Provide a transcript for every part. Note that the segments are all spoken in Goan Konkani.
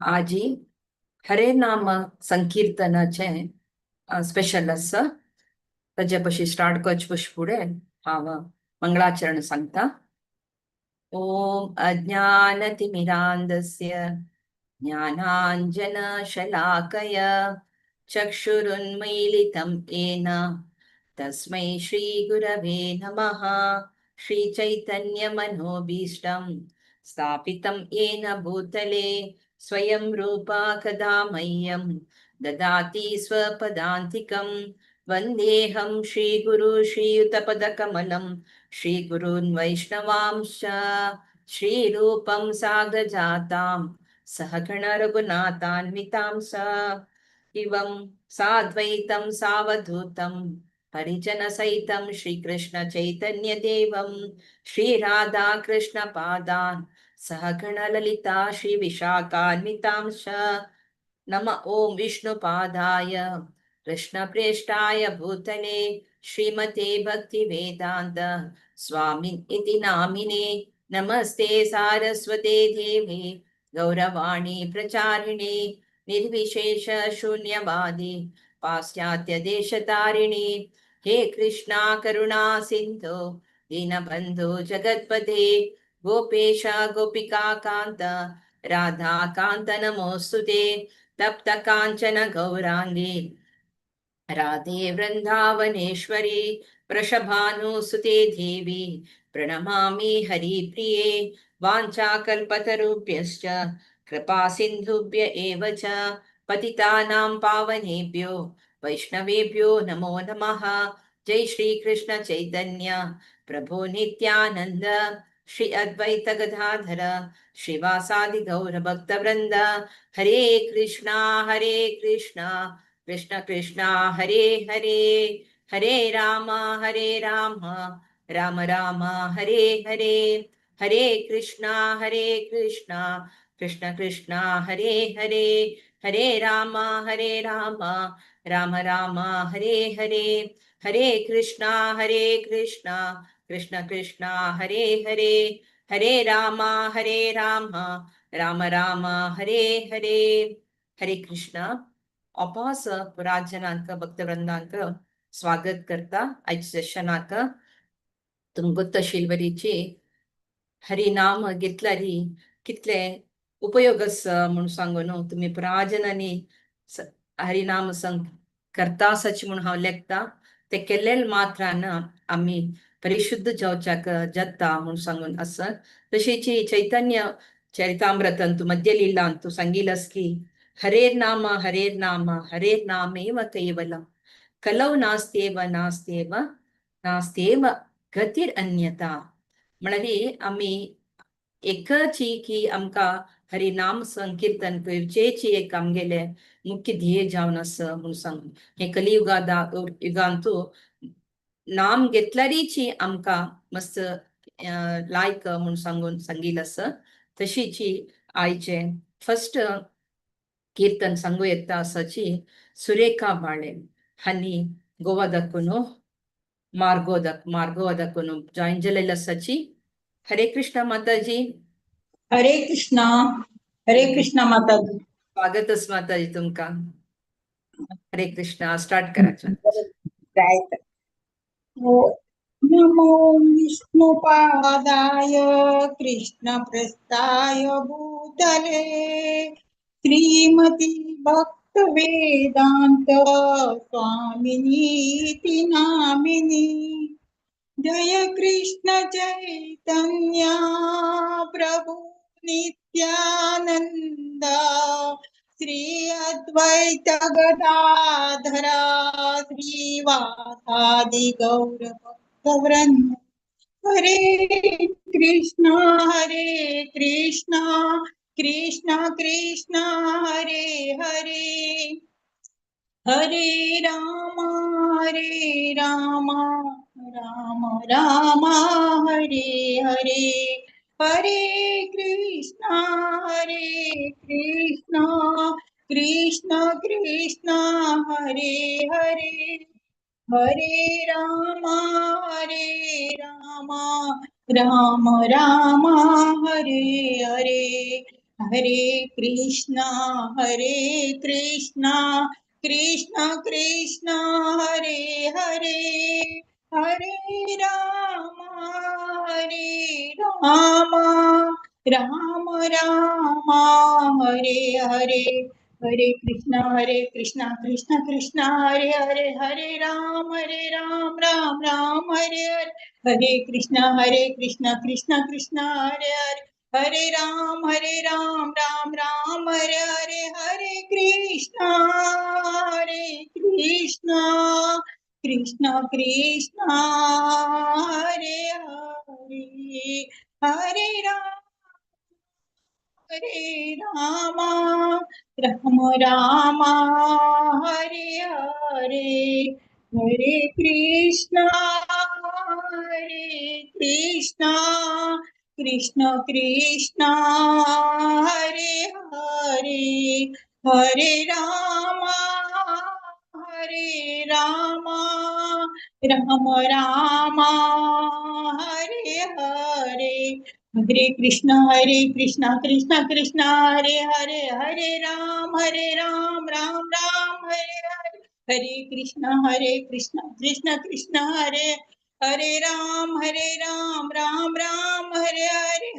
आजी हरे नाम संकीर्तनाचें स्पेशल आसा. ताजे पशी स्टार्ट करचे पशी फुडें हांव मंगळाचरण सांगता. ओम अज्ञानतिमिरान्धस्य ज्ञानाञ्जनशलाकय चक्षुरुन्मीलितं येन तस्मै श्रीगुरवे नमः. श्रीचैतन्यमनोभीष्टं स्थापितं येन भूतले स्वयं रूपा कदा मह्यं ददाति स्वपदान्तिकं. वन्देऽहं श्रीगुरु श्रीयुतपदकमलं श्रीगुरून् वैष्णवांश्च श्रीरूपं साग्रजातां सहगण रघुनाथान्वितां स इवं साद्वैतं सावधूतं परिजनसहितं श्रीकृष्णचैतन्यदेवं श्रीराधाकृष्णपादान् सहगणललिता श्रीविशाखान्वितांश्च. नम ॐ विष्णुपादाय कृष्णप्रेष्ठाय भूतले श्रीमते भक्तिवेदान्त स्वामिन् इति नामिने. नमस्ते सारस्वते देवे गौरवाणी प्रचारिणे निर्विशेष शून्यवादी पाश्चात्य देशतारिणे. हे कृष्णा करुणा सिन्धो दीनबन्धो जगत्पते गोपेश गोपिका कान्त राधाकान्त नमोऽस्तु. तप्त काञ्चन गौराङ्गी राधे वृन्दावनेश्वरी वृषभानुसुते देवी प्रणमामि हरिप्रिये. वाञ्छाकल्पतरुभ्यश्च कृपा सिन्धुभ्य एव च पतितानां पावनेभ्यो वैष्णवेभ्यो नमो नमः. जय श्री कृष्ण चैतन्य प्रभु नित्यानंद श्री अद्वैत गदाधर श्रीवासादि गौर भक्त वृंद. हरे कृष्णा कृष्ण कृष्णा हरे हरे, हरे राम राम राम राम हरे हरे. हरे कृष्णा कृष्ण कृष्णा हरे हरे, हरे राम राम राम हरे हरे. हरे कृष्णा कृष्ण कृष्णा हरे हरे, हरे राम राम राम हरे हरे. हरे कृष्णा. अपास पुराजनांक भक्तवृंदांक स्वागत करता आयच्या सेशनाक. तुमकां शिलवरीची हरिनाम घेतल्यार कितले उपयोग आसा म्हूण सांगून तुमी पुराजनांनी हरिनाम संग करता आसाची म्हूण हांव लेखता. ते केल्ले मात्रान आमी परिशुद्ध जावच्याक जाता म्हूण सांगून आसा. तशेंच चैतन्य चरितामृतंतु मध्यलीलांतु सांगिल की हरेर नाम हरेर नाम हरेर नामेव केवलम कलौ नास्त्येव नास्त्येव नास्त्येव गतीर अन्यता. म्हळ्यार आमी एकची की आमकां हरिनाम संकीर्तन करचेची एक आमगेले मुख्य ध्येय जावन आसा म्हूण सांगून. हे कलियुगा युगांतु नाम घेतल्यारीची आमकां मस्त लायक म्हूण सांगून सांगील आसा. तशीची आयचे फर्स्ट कीर्तन सांगू येता आसाची सुरेखा बाळे हांणी गोवा दाखून मार्गो दाख मार्गो दाखून जॉईन जालेले आसाची. हरे कृष्णा माताजी. हरे कृष्णा, हरे कृष्णा माताजी. स्वागत आसा माताजी तुमकां. हरे कृष्णा. स्टार्ट कराचे. राईट. नमो विष्णुपादाय कृष्णप्रस्थाय भूतले श्रीमती भक्तवेदांत स्वामिनीति नामिनी. जय कृष्ण चैतन्य प्रभु नित्यानंद श्री अद्वैत गदाधरा श्रीवासादि गौर भक्तवृंद. हरे कृष्णा कृष्ण कृष्ण हरे हरे, हरे राम राम राम हरे हरे. हरे कृष्णा कृष्ण कृष्ण हरे हरे, हरे Ram Ram Ram Hare Hare. Hare Krishna Hare Krishna Krishna Krishna Hare Hare, Hare Ram Hare Ram Ram Ram Hare Hare. Hare Krishna Krishna Krishna Hare Hare, Hare Ram Ram Ram Hare Hare. Hare Krishna Krishna Krishna Hare Hare, Hare Ram Ram Ram Hare Hare. Hare Krishna Krishna Krishna Hare Hare, Hare Ram Ram Ram Hare Hare. Hare Krishna Krishna Krishna Hare Hare, Hare Ram Ram Ram Hare Hare. Hare Krishna Krishna Krishna Hare Hare, Hare Ram Ram Ram Hare Hare. Hare Krishna Krishna Krishna Hare Hare, Ram Ram Ram Hare Hare.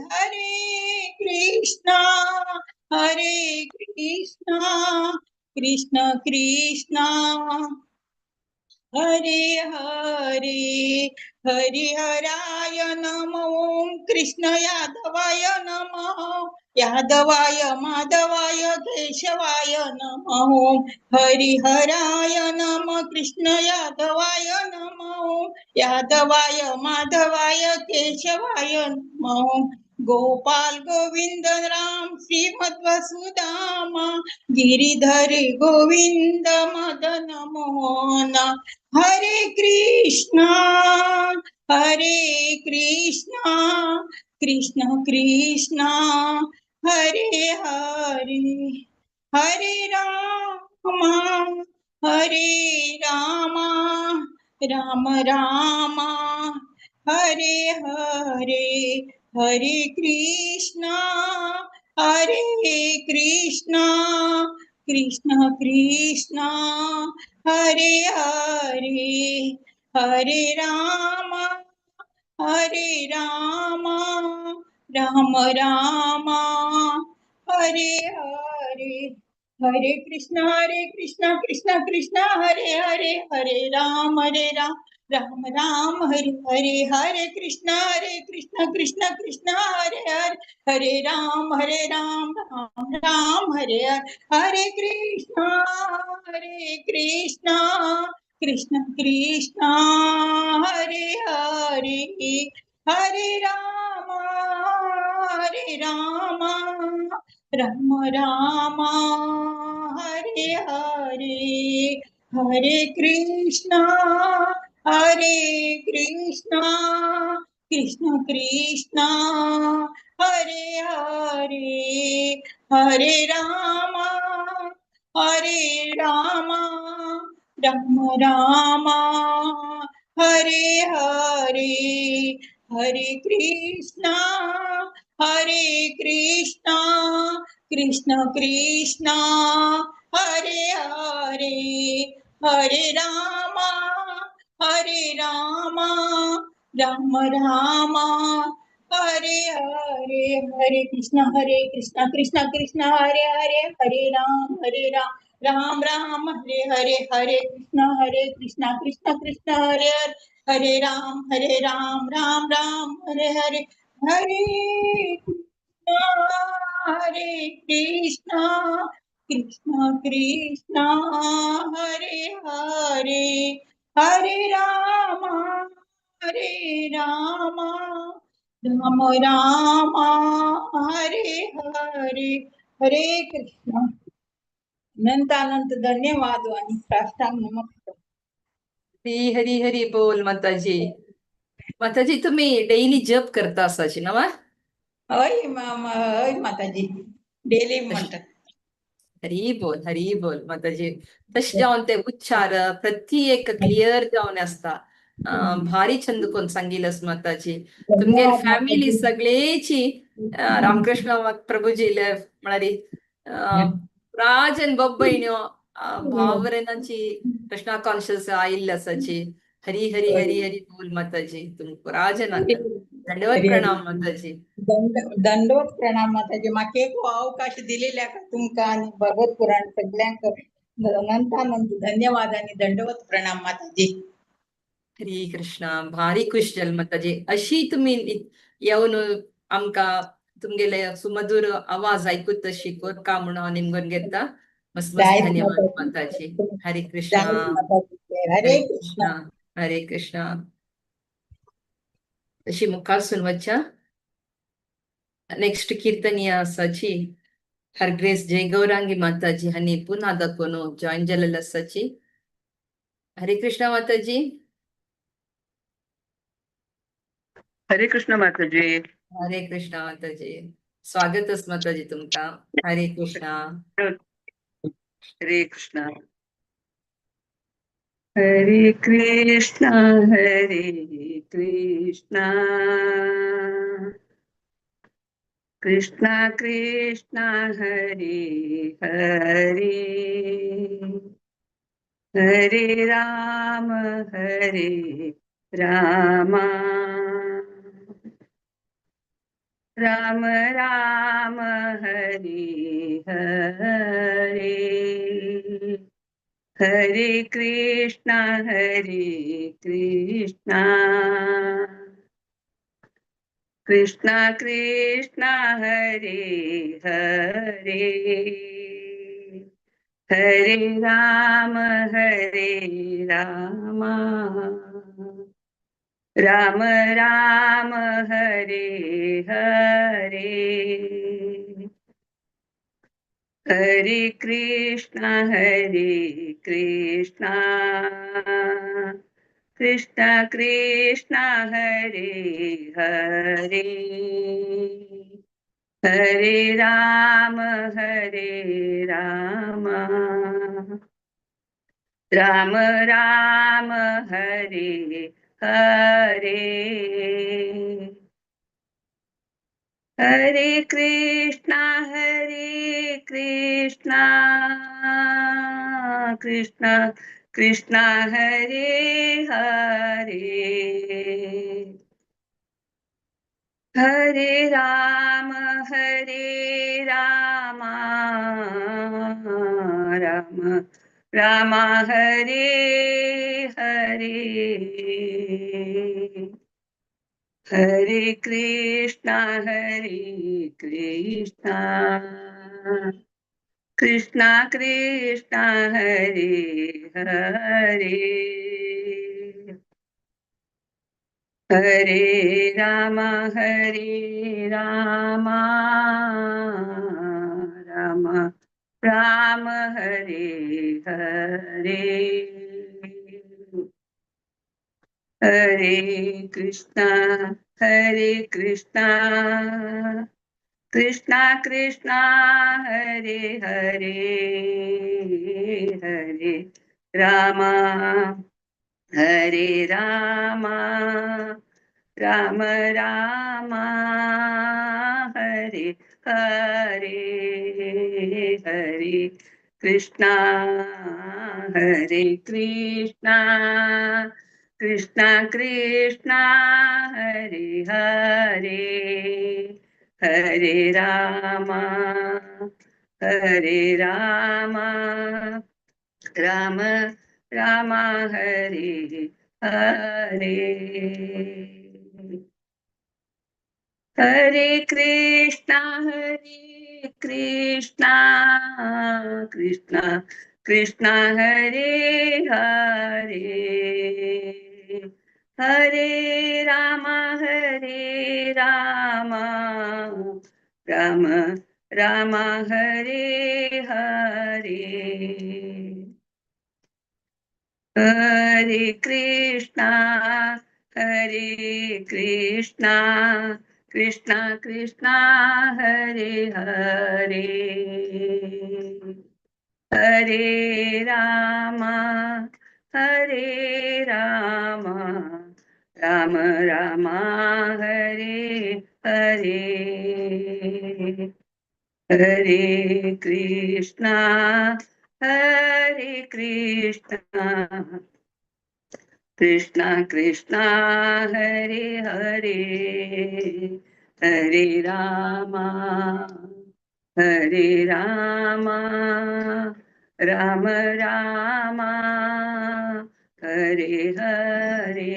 Hare Krishna Krishna Krishna Hare Hare. हरिहराय नमो ओम कृष्ण यादवाय नमः, यादवाय माधवाय केशवाय नमः ओम। हरिहराय नमः कृष्ण यादवाय नमः ओम, यादवाय माधवाय केशवाय नमः ओम। गोपाल गोविंद राम श्रीमद वसुदामा, गिरिधर गोविंद मदन मोहन। हरे कृष्णा कृष्ण कृष्ण हरे हरे, हरे राम राम राम हरे हरे। हरे कृष्णा कृष्ण कृष्ण हरे हरे, हरे राम राम राम हरे हरे। हरे कृष्ण कृष्ण कृष्ण हरे हरे, हरे राम राम राम हरे हरे। हरे कृष्ण कृष्ण कृष्ण हरे हरे, हरे राम राम राम हरे हरे। हरे कृष्ण कृष्ण कृष्ण हरे हरे, हरे राम राम राम हरे हरे। हरे कृष्ण कृष्ण कृष्ण हरे हरे, हरे राम राम राम हरे हरे। हरे कृष्ण कृष्ण कृष्ण हरे हरे, हरे राम राम राम हरे हरे। हरे कृष्ण कृष्ण कृष्ण हरे हरे, हरे राम राम राम हरे हरे। हरे कृष्ण कृष्ण कृष्ण हरे हरे, हरे राम राम राम हरे हरे। हरे कृष्ण कृष्ण कृष्ण हरे हरे, हरे राम राम राम हरे हरे। हरे कृष्ण। अनंत अनंत धन्यवाद आणि साष्टांग नमस्कार। हरी हरी हरी बोल माताजी। माताजी तुम्ही डेली जप करता असाची ना वा? हय हय माताजी, डेली म्हणतात। हरी बोल हरी बोल माताजी। तशें जावन ते उच्चार प्रत्येक क्लियर जावन आसता। भारी छंद कोण सांगिलस माताजी. तुमगेर धन्यवाद फॅमिली माताजी. सगळेची रामकृष्ण प्रभुजीले म्हळ्यार राजन बब्बैन्यो भावरेनाची कृष्णा कॉन्शियस आयिल्ले आसाची. हरी हरी हरी हरी बोल माताजी. तुमकां राजनाथ दंडवत हरी हरी. प्रणाम माताजी. दंडवत प्रणाम माताजी. म्हाका एक हो अवकाश दिलेल्या का तुमकां आनी भगवत पुराण सगळ्यांक अनंतानंत धन्यवाद आणि दंडवत प्रणाम माताजी. हरी कृष्णा. भारी खुश जाल माताजी. अशी तुमी येवन आमकां तुमगेले सुमधुर आवाज आयकूत शिकवत का म्हणून हांव निमगून घेता. मस्त मस्त जायत धन्यवाद माताजी. माताजी. हरे कृष्णा. जायत माताजी. हरे हरे कृष्ण. कृष्णा. हरे कृष्णा. अशी मुखार वच्चा नेक्स्ट कीर्तनीय आसाची हर ग्रेस जय गौरांगी माताजी हांणी पुन्हा दाखोवन जॉईन जालेले आसाची. हरे कृष्णा माताजी. हरे कृष्ण माताजी. हरे कृष्णा माताजी. स्वागत आस माताजी तुमकां. हरे कृष्णा. हरे कृष्ण हरे कृष्ण हरे कृष्ण कृष्ण कृष्ण हरे हरे हरे राम हरे राम राम राम हरे हरे हरे कृष्ण हरे कृष्ण कृष्ण कृष्ण हरे हरे हरे राम हरे राम राम राम हरे हरे हरे कृष्ण हरे कृष्ण कृष्ण कृष्ण हरे हरे हरे राम हरे राम राम राम हरे हरे हरे कृष्णा हरे कृष्णा कृष्णा कृष्णा हरे हरे हरे राम हरे राम राम राम हरे हरे हरे कृष्णा हरे कृष्णा कृष्णा कृष्णा हरे हरे हरे राम हरे राम राम राम हरे हरे हरे कृष्णा हरे कृष्णा कृष्णा कृष्णा हरे हरे हरे राम हरे राम राम राम हरे हरे हरे कृष्णा हरे कृष्णा कृष्णा कृष्णा हरे हरे हरे राम हरे राम राम राम हरे हरे हरे कृष्णा हरे कृष्णा कृष्णा कृष्णा हरे हरे हरे राम हरे राम राम राम हरे हरे हरे कृष्णा हरे कृष्णा कृष्णा कृष्णा हरे हरे हरे राम हरे रामा राम राम हरे हरे। हरे कृष्णा हरे कृष्णा कृष्णा कृष्णा हरे हरे। हरे रामा हरे रामा राम रामा हरे हरे।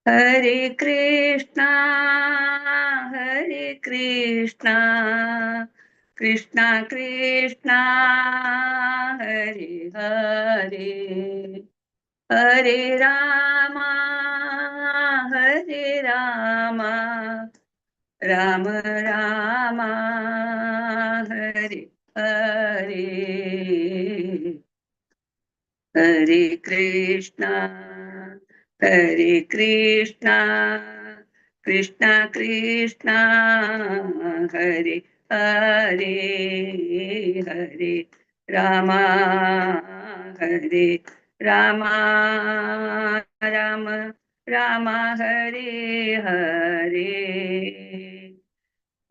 हरे कृष्णा हरे कृष्णा कृष्णा कृष्णा हरे हरे। हरे रामा हरे रामा राम रामा हरे हरे। हरे कृष्णा हरे कृष्णा कृष्णा कृष्णा हरे हरे। हरे रामा हरे रामा राम रामा हरे हरे।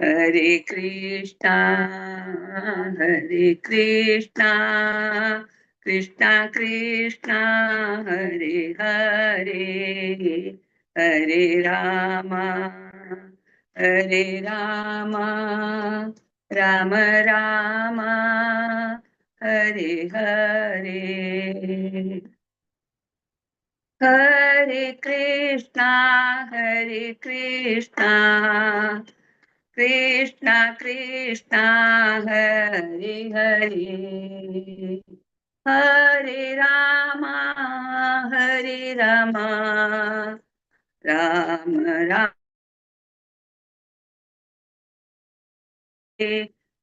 हरे कृष्णा हरे कृष्णा कृष्णा कृष्णा हरे हरे। हरे रामा हरे रामा राम रामा हरे हरे। हरे कृष्णा हरे कृष्णा कृष्णा कृष्णा हरे हरे। हरे रामा हरे रामा राम राम।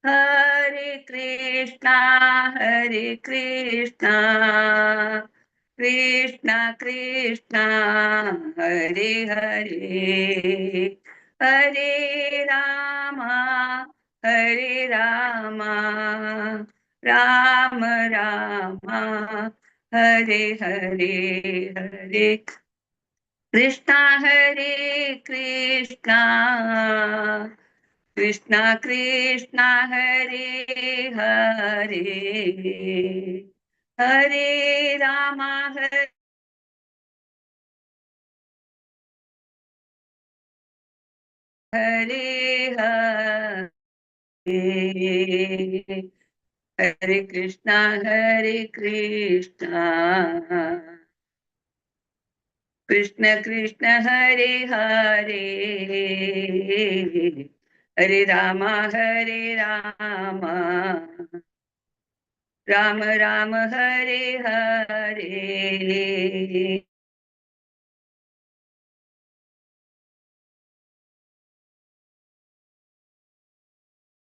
हरे कृष्णा हरे कृष्णा कृष्णा कृष्णा हरे हरे। हरे रामा हरे रामा राम रामा हरे हरे। हरे कृष्णा हरे कृष्णा कृष्णा कृष्णा हरे हरे। हरे रामा हरे हरे हरे। हरे कृष्णा हरे कृष्णा कृष्ण कृष्ण हरे हरे। हरे रामा हरे रामा राम राम हरे हरे।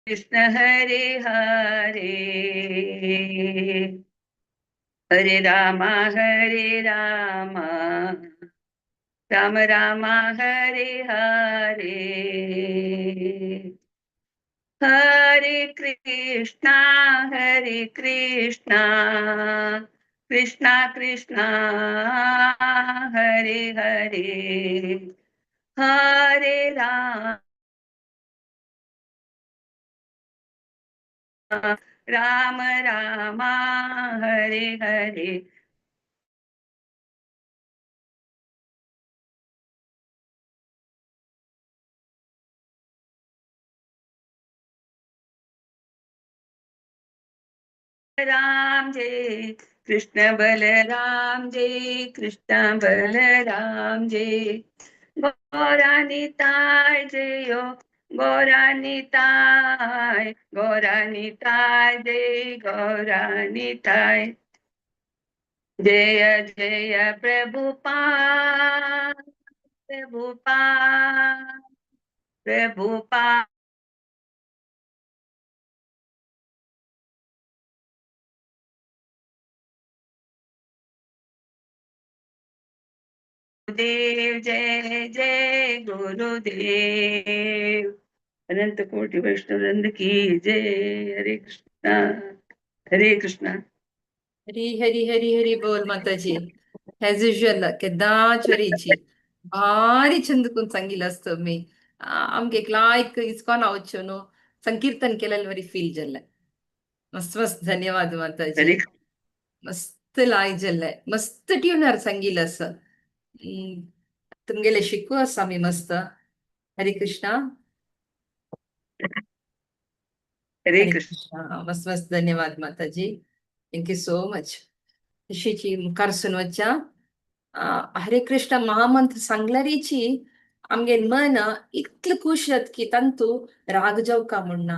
कृष्ण हरे हरे। हरे रामा हरे रामा राम रामा हरे हरे। हरे कृष्णा हरे कृष्णा कृष्णा कृष्णा हरे हरे। हरे राम राम राम हरे हरे। राम जय कृष्ण बलराम जय कृष्ण बलराम जय। गौरानिताय जयो गौरानिताय गौरानिताय जय गौरानिताय। जय जय प्रभुपाद प्रभुपाद प्रभुपाद। देव जय जय गुरुदेव। अनंत कोटि वैष्णव वृंद की जय। हरे कृष्णा हरे कृष्णा। हरी हरी हरी हरी बोल माताजी. एज युजल केदाच हरीची भारी छंद करून सांगितलं असतं मी. आमगे एक लायक इस्कॉन वच्चो न्हू संकीर्तन केलेले वरी फील जाल्लें. मस्त मस्त धन्यवाद माताजी. हरे. मस्त लायक जाल्लें, मस्त ट्युनार सांगितलं असं. तुमगेले शिकू आसा आमी मस्त. हरे कृष्णा. हरे हरे कृष्ण. कृष्णा. मस्त मस्त धन्यवाद माताजी, thank you so much. तशीची मुखार सून वच्च्या हरे कृष्ण महामंत्र सांगल्यारीची आमगे मन इतलें खुश जाता की तांतू राग जावका म्हण ना,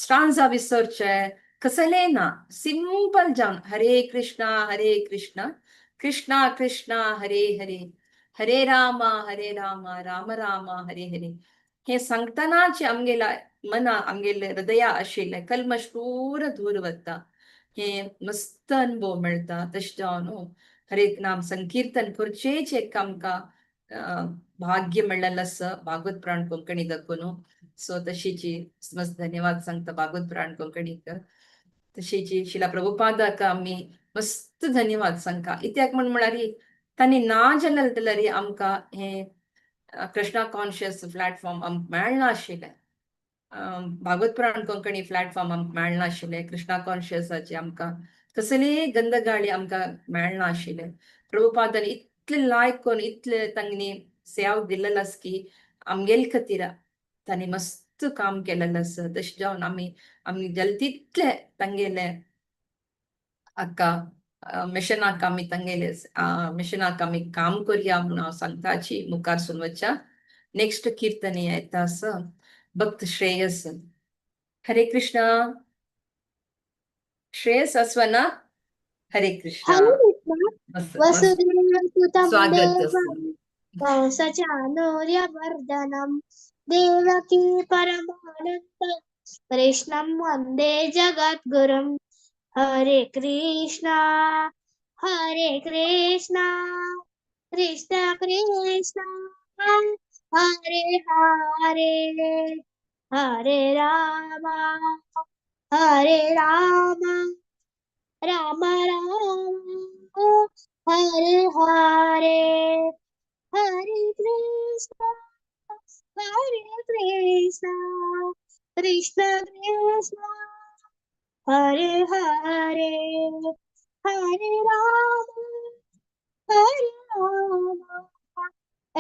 स्टांजा विसरचे कसलें ना, सिंपल जावन हरे कृष्णा हरे कृष्णा कृष्णा कृष्णा हरे हरे हरे राम हरे राम राम राम हरे हरे हे सांगतानाच आमगेल्या मना आमगेले हृदया आशिल्लें कल्मश पूरा दूर वता. हे मस्त अनुभव मेळटा. तशें जावन न्हू हरे नाम संकीर्तन करचेच एक आमकां भाग्य मेळ्ळेलें आसा भागवत पुराण कोंकणी दाखोवन. सो तशीची मस्त धन्यवाद सांगता भागवत पुराण कोंकणीक. तशीची शिला प्रभुपादाक आमी मस्त धन्यवाद सांगता, कित्याक म्हण म्हळ्यार तांणी ना जालें जाल्यार आमकां हें कृष्णा कॉन्शियस प्लॅटफॉर्म आमकां मेळनाशिल्लें, भागवत पुराण कोंकणी प्लॅटफॉर्म आमकां मेळनाशिल्लें, कृष्णा कॉन्शियसाचे आमकां कसलीय गंधगाळी आमकां मेळनाशिल्लें. प्रभुपादान इतले लायक करून इतले तांणी सेव दिल्लेलो आसा की आमगेले खातीर तांणी मस्त काम केलेलें आसा. तशें जावन आमी आमी जालें तितले तांगेले हाका मिशनाक आमी तांगेले मिशनाक आमी काम करया म्हणून हांव सांगताची. मुखार सून वच्च्या नेक्स्ट कीर्तन येता आसा भक्त श्रेयस. हरे कृष्णा. श्रेयस अस्वना, हरे कृष्णा. हरे कृष्णा. मस्त मस्त वसुदेवसुतं स्वागत देवं कंसचाणूर्यमर्दनं देवकी परमानन्दं कृष्णं वन्दे जगद्गुरुं. हरे कृष्णा हरे कृष्णा कृष्ण कृष्ण हरे हरे हरे राम हरे राम राम राम हरे हरे हरे कृष्ण हरे कृष्ण कृष्ण कृष्ण हरे हरे हरे राम हरे राम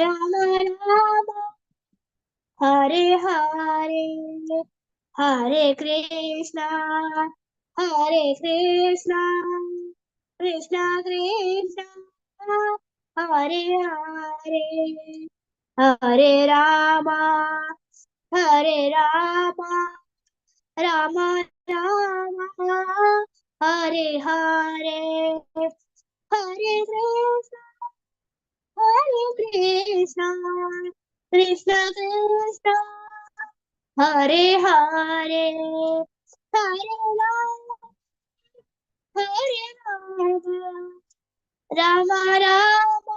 राम राम हरे हरे हरे कृष्णा हरे कृष्णा कृष्ण कृष्ण हरे हरे हरे राम हरे राम राम राम हरे हरे हरे कृष्ण हरे कृष्ण कृष्ण कृष्ण हरे हरे हरे राम हरे राम राम राम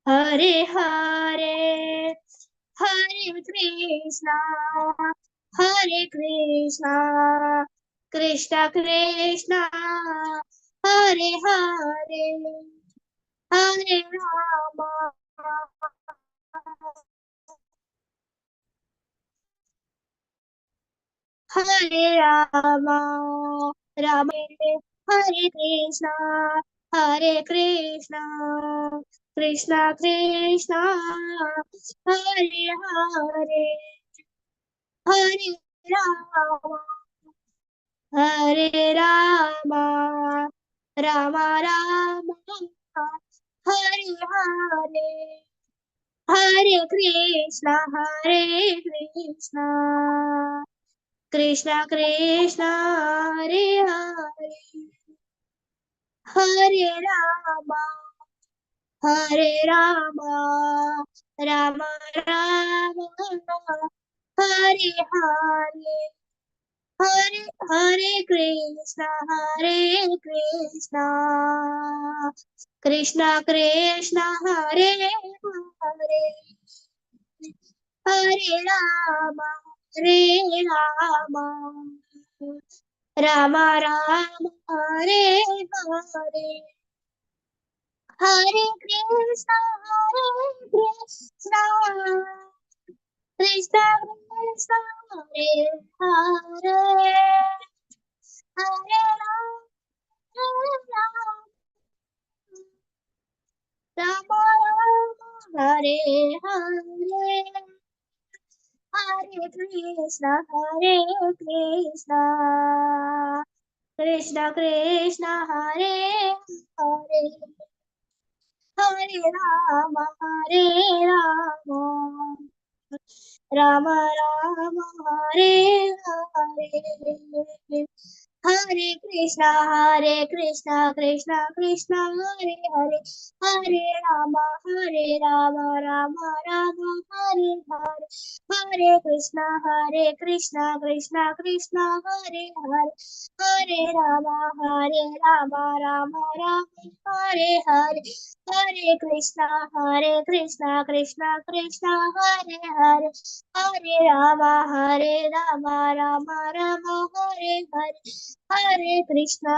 हरे हरे हरे कृष्णा हरे कृष्णा कृष्ण कृष्ण हरे हरे हरे राम हरे राम राम हरे कृष्णा हरे कृष्णा कृष्ण कृष्ण हरे हरे हरे राम हरे राम राम राम हरे हरे हरे कृष्णा हरे कृष्णा कृष्ण कृष्ण हरे हरे हरे राम हरे राम राम राम हरे हरे हरे हरे कृष्णा हरे कृष्णा कृष्ण कृष्ण हरे हरे हरे राम हरे राम राम राम हरे हरे। हरे कृष्णा हरे कृष्णा कृष्णा कृष्णा हरे हरे, हरे राम राम राम राम हरे हरे। हरे कृष्णा हरे कृष्णा कृष्णा कृष्णा हरे हरे, हरे राम हरे राम राम राम हरे हरे। हरे कृष्णा हरे कृष्णा कृष्णा कृष्णा हरे हरे, हरे राम राम राम हरे हरे। हरे कृष्णा कृष्णा कृष्णा हरे हरे, हरे राम राम राम हरे हरे। हरे कृष्णा कृष्णा कृष्णा हरे हरे, हरे राम राम राम हरे हरे। हरे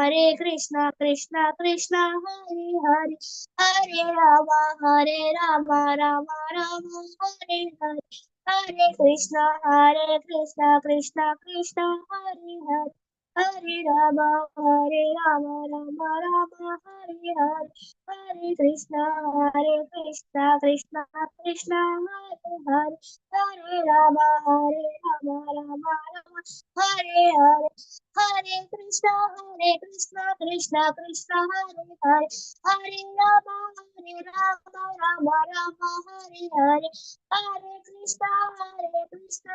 कृष्णा कृष्णा कृष्णा हरे हरे, हरे राम राम राम हरे हरे। हरे कृष्णा कृष्णा कृष्णा हरे हरे, हरे राम राम राम हरे हरे। हरे कृष्णा कृष्णा कृष्णा हरे हरे, हरे राम राम राम हरे हरे। हरे कृष्णा कृष्णा कृष्णा हरे हरे, हरे राम राम राम हरे हरे। हरे कृष्णा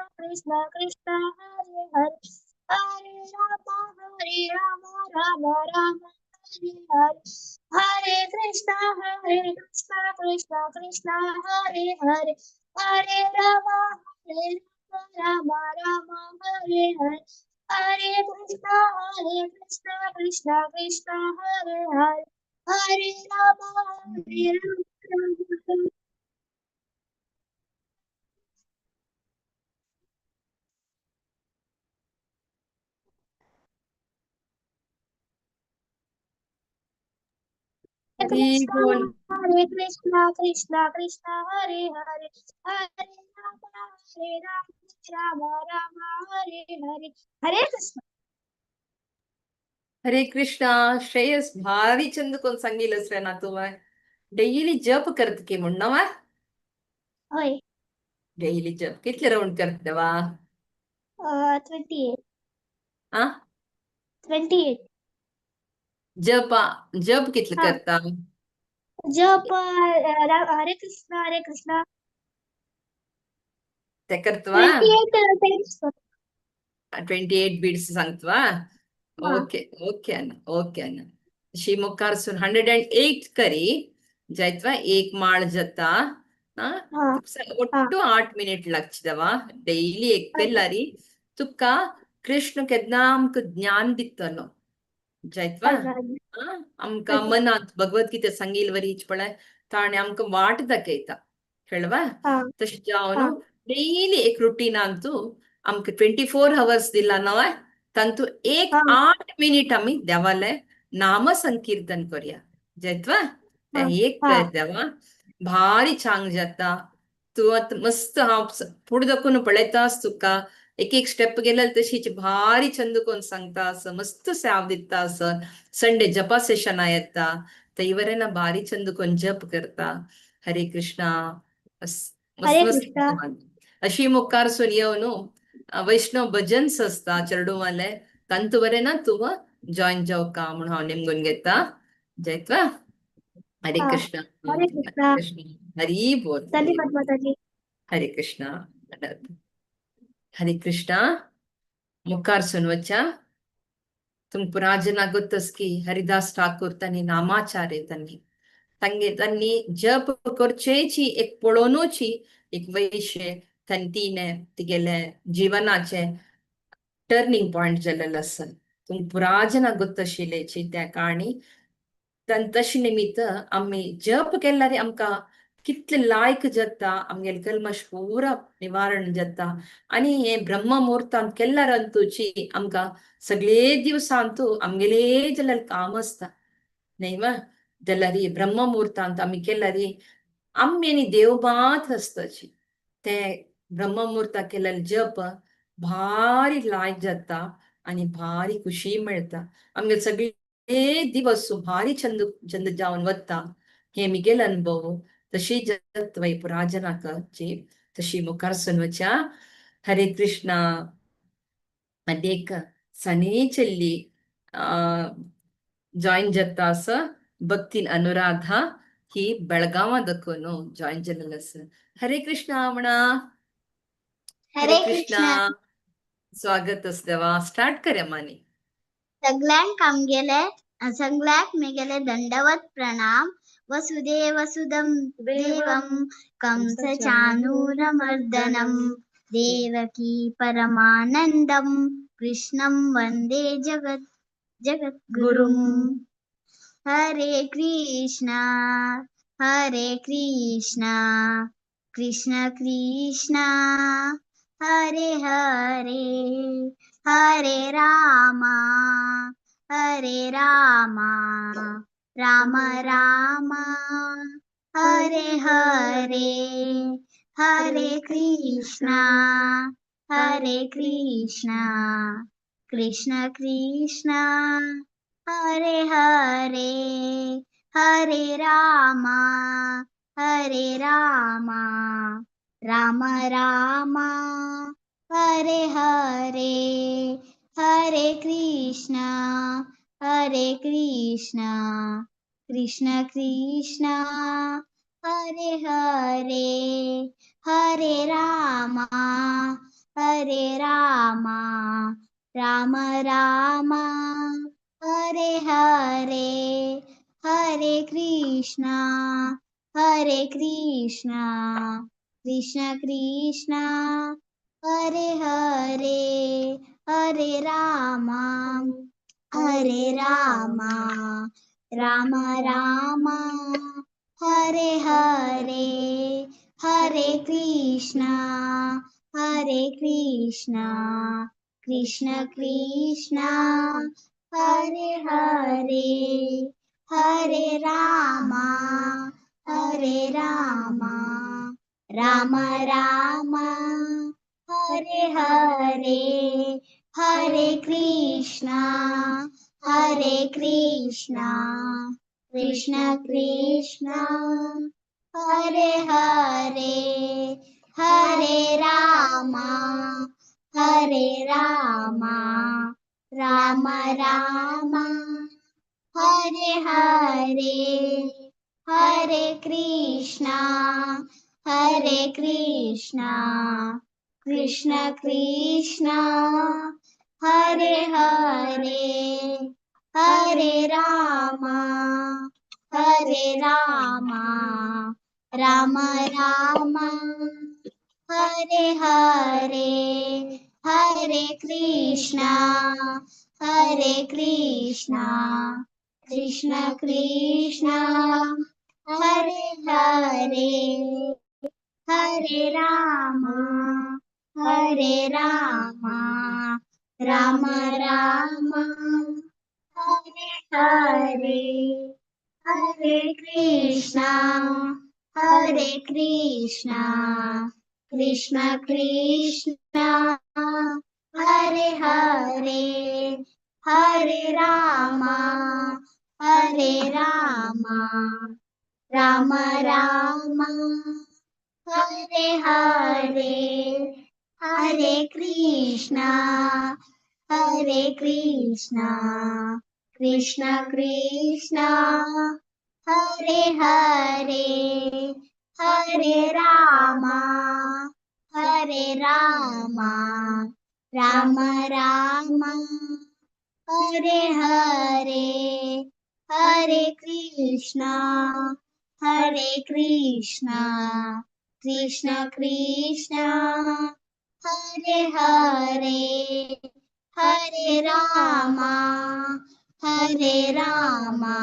कृष्णा कृष्णा हरे हरे, हरे राम राम राम हरे हरे। हरे कृष्णा कृष्णा कृष्णा हरे हरे, हरे राम राम राम हरे हरे। हरे कृष्णा कृष्णा कृष्णा हरे हरे, हरे राम राम। हरि बोल। हरे कृष्णा कृष्णा कृष्णा हरे हरे, हरे राम राम राम हरे हरे। हरे कृष्णा। हरे कृष्णा। श्रेयस भारी चंद कोण सांगितलंस रे ना तुवें डेली जप करत की म्हण न्हू? हय। डेली जप कितले राउंड करत वा? 28। आ 28। जप जप कितले हा करता? जप हरे कृष्णा हरे कृष्णा। ते करतवा? 28 टाइम्स। 28 बीड्स सांगतवा? हा। ओके ओके अण्णा, ओके अण्णा। अशी मुखारसून 108 करी जायतवा, एक माळ जाता। हा हा ಒಟ್ಟು 8 मिनिट लागचीदवा डेली एक केल्यारी तुका कृष्ण केन्ना आमकां ज्ञान दितलो जायतवा। आमकां मनांत भगवद्गीता सांगिल वरीच पळय ताणें आमकां वाट दाखयता कळवा। हा तशें जावन हा डेली एक रुटीनान तूं आमकां 24 हवर्स दिला न्हय तांतू एक हा 8 मिनिट आमी देवालें नाम संकीर्तन करया जायतवा। हा तें एक हा कर देवा भारी चांग जाता। तूं आतां मस्त हांव फुडें दाखोवन पळयताच तुका एक एक स्टेप गेल्यार तशीच भारी चंद कोण सांगता असं मस्त साव दिता असं संडे जपा सेशना येता तैवरे ना भारी चंद कोण जप करता। हरे कृष्णा। मस्त हरे मस्त कृष्णा। अशी मुखारसून येवन वैष्णव भजन्स आसता चेडूवाले तांतू बरें ना तूं जॉईन जावका म्हणून हांव नेमगून घेता जयत्वा। हरे हा कृष्णा। हरे कृष्णा। कृष्ण हरी बोल। हरी धन्यवाद माताजी। हरे कृष्णा। हरे कृष्णा। मुखारसून वच्या तुमकां पुराजना गोत्तस की हरिदास ठाकूर तांणी नामाचार्य तांणी तांगे तांणी जप करचेची एक पळोवनूची एक वैश्य तांणी तिणे तिगेले जिवनाचे टर्निंग पॉयंट जाल्लेलो आसा। तुमकां पुराजना गोत्त आशिल्ल्याची त्या काणी तशें निमित्त आमी जप केल्यार आमकां कितले लायक जाता आमगेले कल्मश पुरा निवारण जाता आनी हे ब्रह्म मुहूर्तांत केल्ल्यार आमकां सगळे दिवसांतू आमगेले जाल्यार काम आसता न्ही मा जाल्यार ब्रह्म मुहूर्तांत आमी केल्यार आमी आनी देव मात्र आसताची ते ब्रह्म मुहूर्ताक केल्ले जप भारी लायक जाता आनी भारी खुशी मेळटा आमगे सगळे दिवस भारी छंद छंद जावन वता हे मिगेल अनुभव. तशी जत वै पुराजनाची तशी मुखार सुनवच्या. हरे कृष्णा. आनी एक सनी चल्ली जॉईन जाता आसा भक्तीन अनुराधा ही बेळगांवा दखून जॉईन जाल्लेली आसा. हरे कृष्णा म्हणा. हरे कृष्णा. स्वागत आसदेवा. स्टार्ट करया मानी. सगळ्यांक आमगेले सगळ्यांक मेगेले दंडवत प्रणाम. वसुदेव सुदं देवं कंसचाणूरमर्दनं देवकी परमानन्दं कृष्णं वन्दे जगत् जगद्गुरुम्. हरे कृष्णा हरे कृष्णा कृष्ण कृष्ण हरे हरे हरे रामा हरे रामा राम राम हरे हरे हरे कृष्णा हरे कृष्णा कृष्ण कृष्ण हरे हरे हरे रामा हरे रामा राम राम हरे हरे हरे कृष्णा हरे कृष्णा कृष्ण कृष्ण हरे हरे हरे रामा हरे रामा राम राम हरे हरे हरे कृष्णा हरे कृष्णा कृष्ण कृष्ण हरे हरे हरे रामा हरे रामा राम राम हरे हरे हरे कृष्णा हरे कृष्णा कृष्ण कृष्ण हरे हरे हरे रामा हरे रामा राम राम हरे हरे हरे कृष्णा हरे कृष्णा कृष्ण कृष्ण हरे हरे हरे रामा हरे रामा राम राम हरे हरे हरे कृष्णा हरे कृष्णा कृष्ण कृष्ण हरे हरे हरे रामा हरे रामा राम राम हरे हरे हरे कृष्णा हरे कृष्णा कृष्ण कृष्ण हरे हरे हरे रामा हरे रामा राम राम हरे हरे हरे कृष्णा हरे कृष्णा कृष्ण कृष्ण हरे हरे हरे रामा हरे रामा राम राम हरे हरे हरे कृष्णा हरे कृष्णा कृष्ण कृष्ण हरे हरे हरे रामा हरे रामा राम राम हरे हरे हरे कृष्णा हरे कृष्णा कृष्ण कृष्ण हरे हरे हरे रामा हरे रामा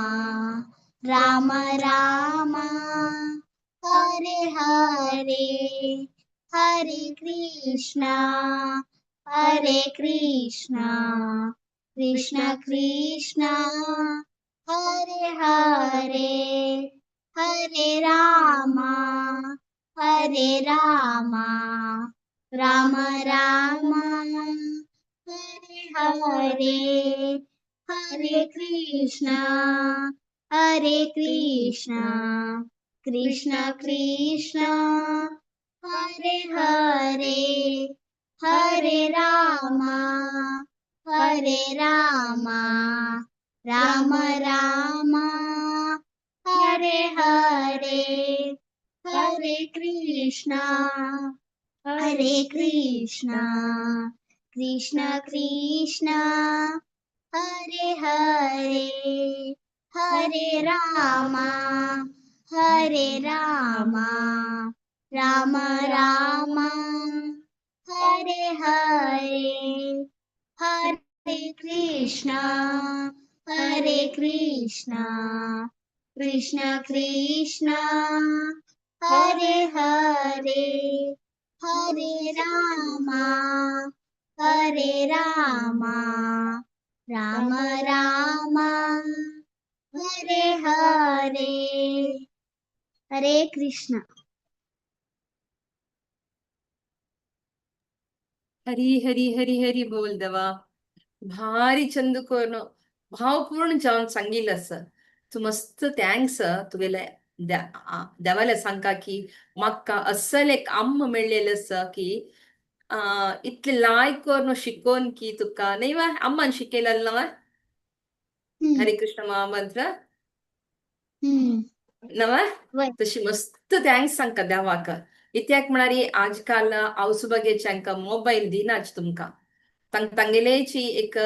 राम राम हरे Hare Hare, Hare Krishna Hare Krishna Krishna Krishna Hare Hare, Hare Rama Hare Rama Rama Rama Hare Hare, Hare Krishna Hare Krishna Krishna Krishna Hare Hare, Hare Rama Hare Rama Rama Rama Hare Hare, Hare Krishna Hare Krishna Krishna Krishna Hare Hare, Hare Rama Hare Rama Rama Rama Hare Hare, Hare Krishna Hare Krishna Krishna Krishna Hare Hare, Hare Rama Hare Rama Rama Rama Hare Hare. Hare Krishna. Hari Hari Hari Hari बोल देवा. भारी चंद कोरून भावपूर्ण जावन सांगिल्लें आसा. तूं मस्त thanks तुगेले देवाले सांगता की म्हाका असल एक अम्मा मेळ्ळेलें आसा की इतलें लायक करून शिकोवन की तुका न्ही वा अम्मान शिकयलें ना वा हरे कृष्ण महामंत्र नवा तशी मस्त thanks सांगता देवाक. कित्याक म्हळ्यार आजकाल आवसुबागेच्यांक मोबायल दिनाच तुमकां तांगेलेची एक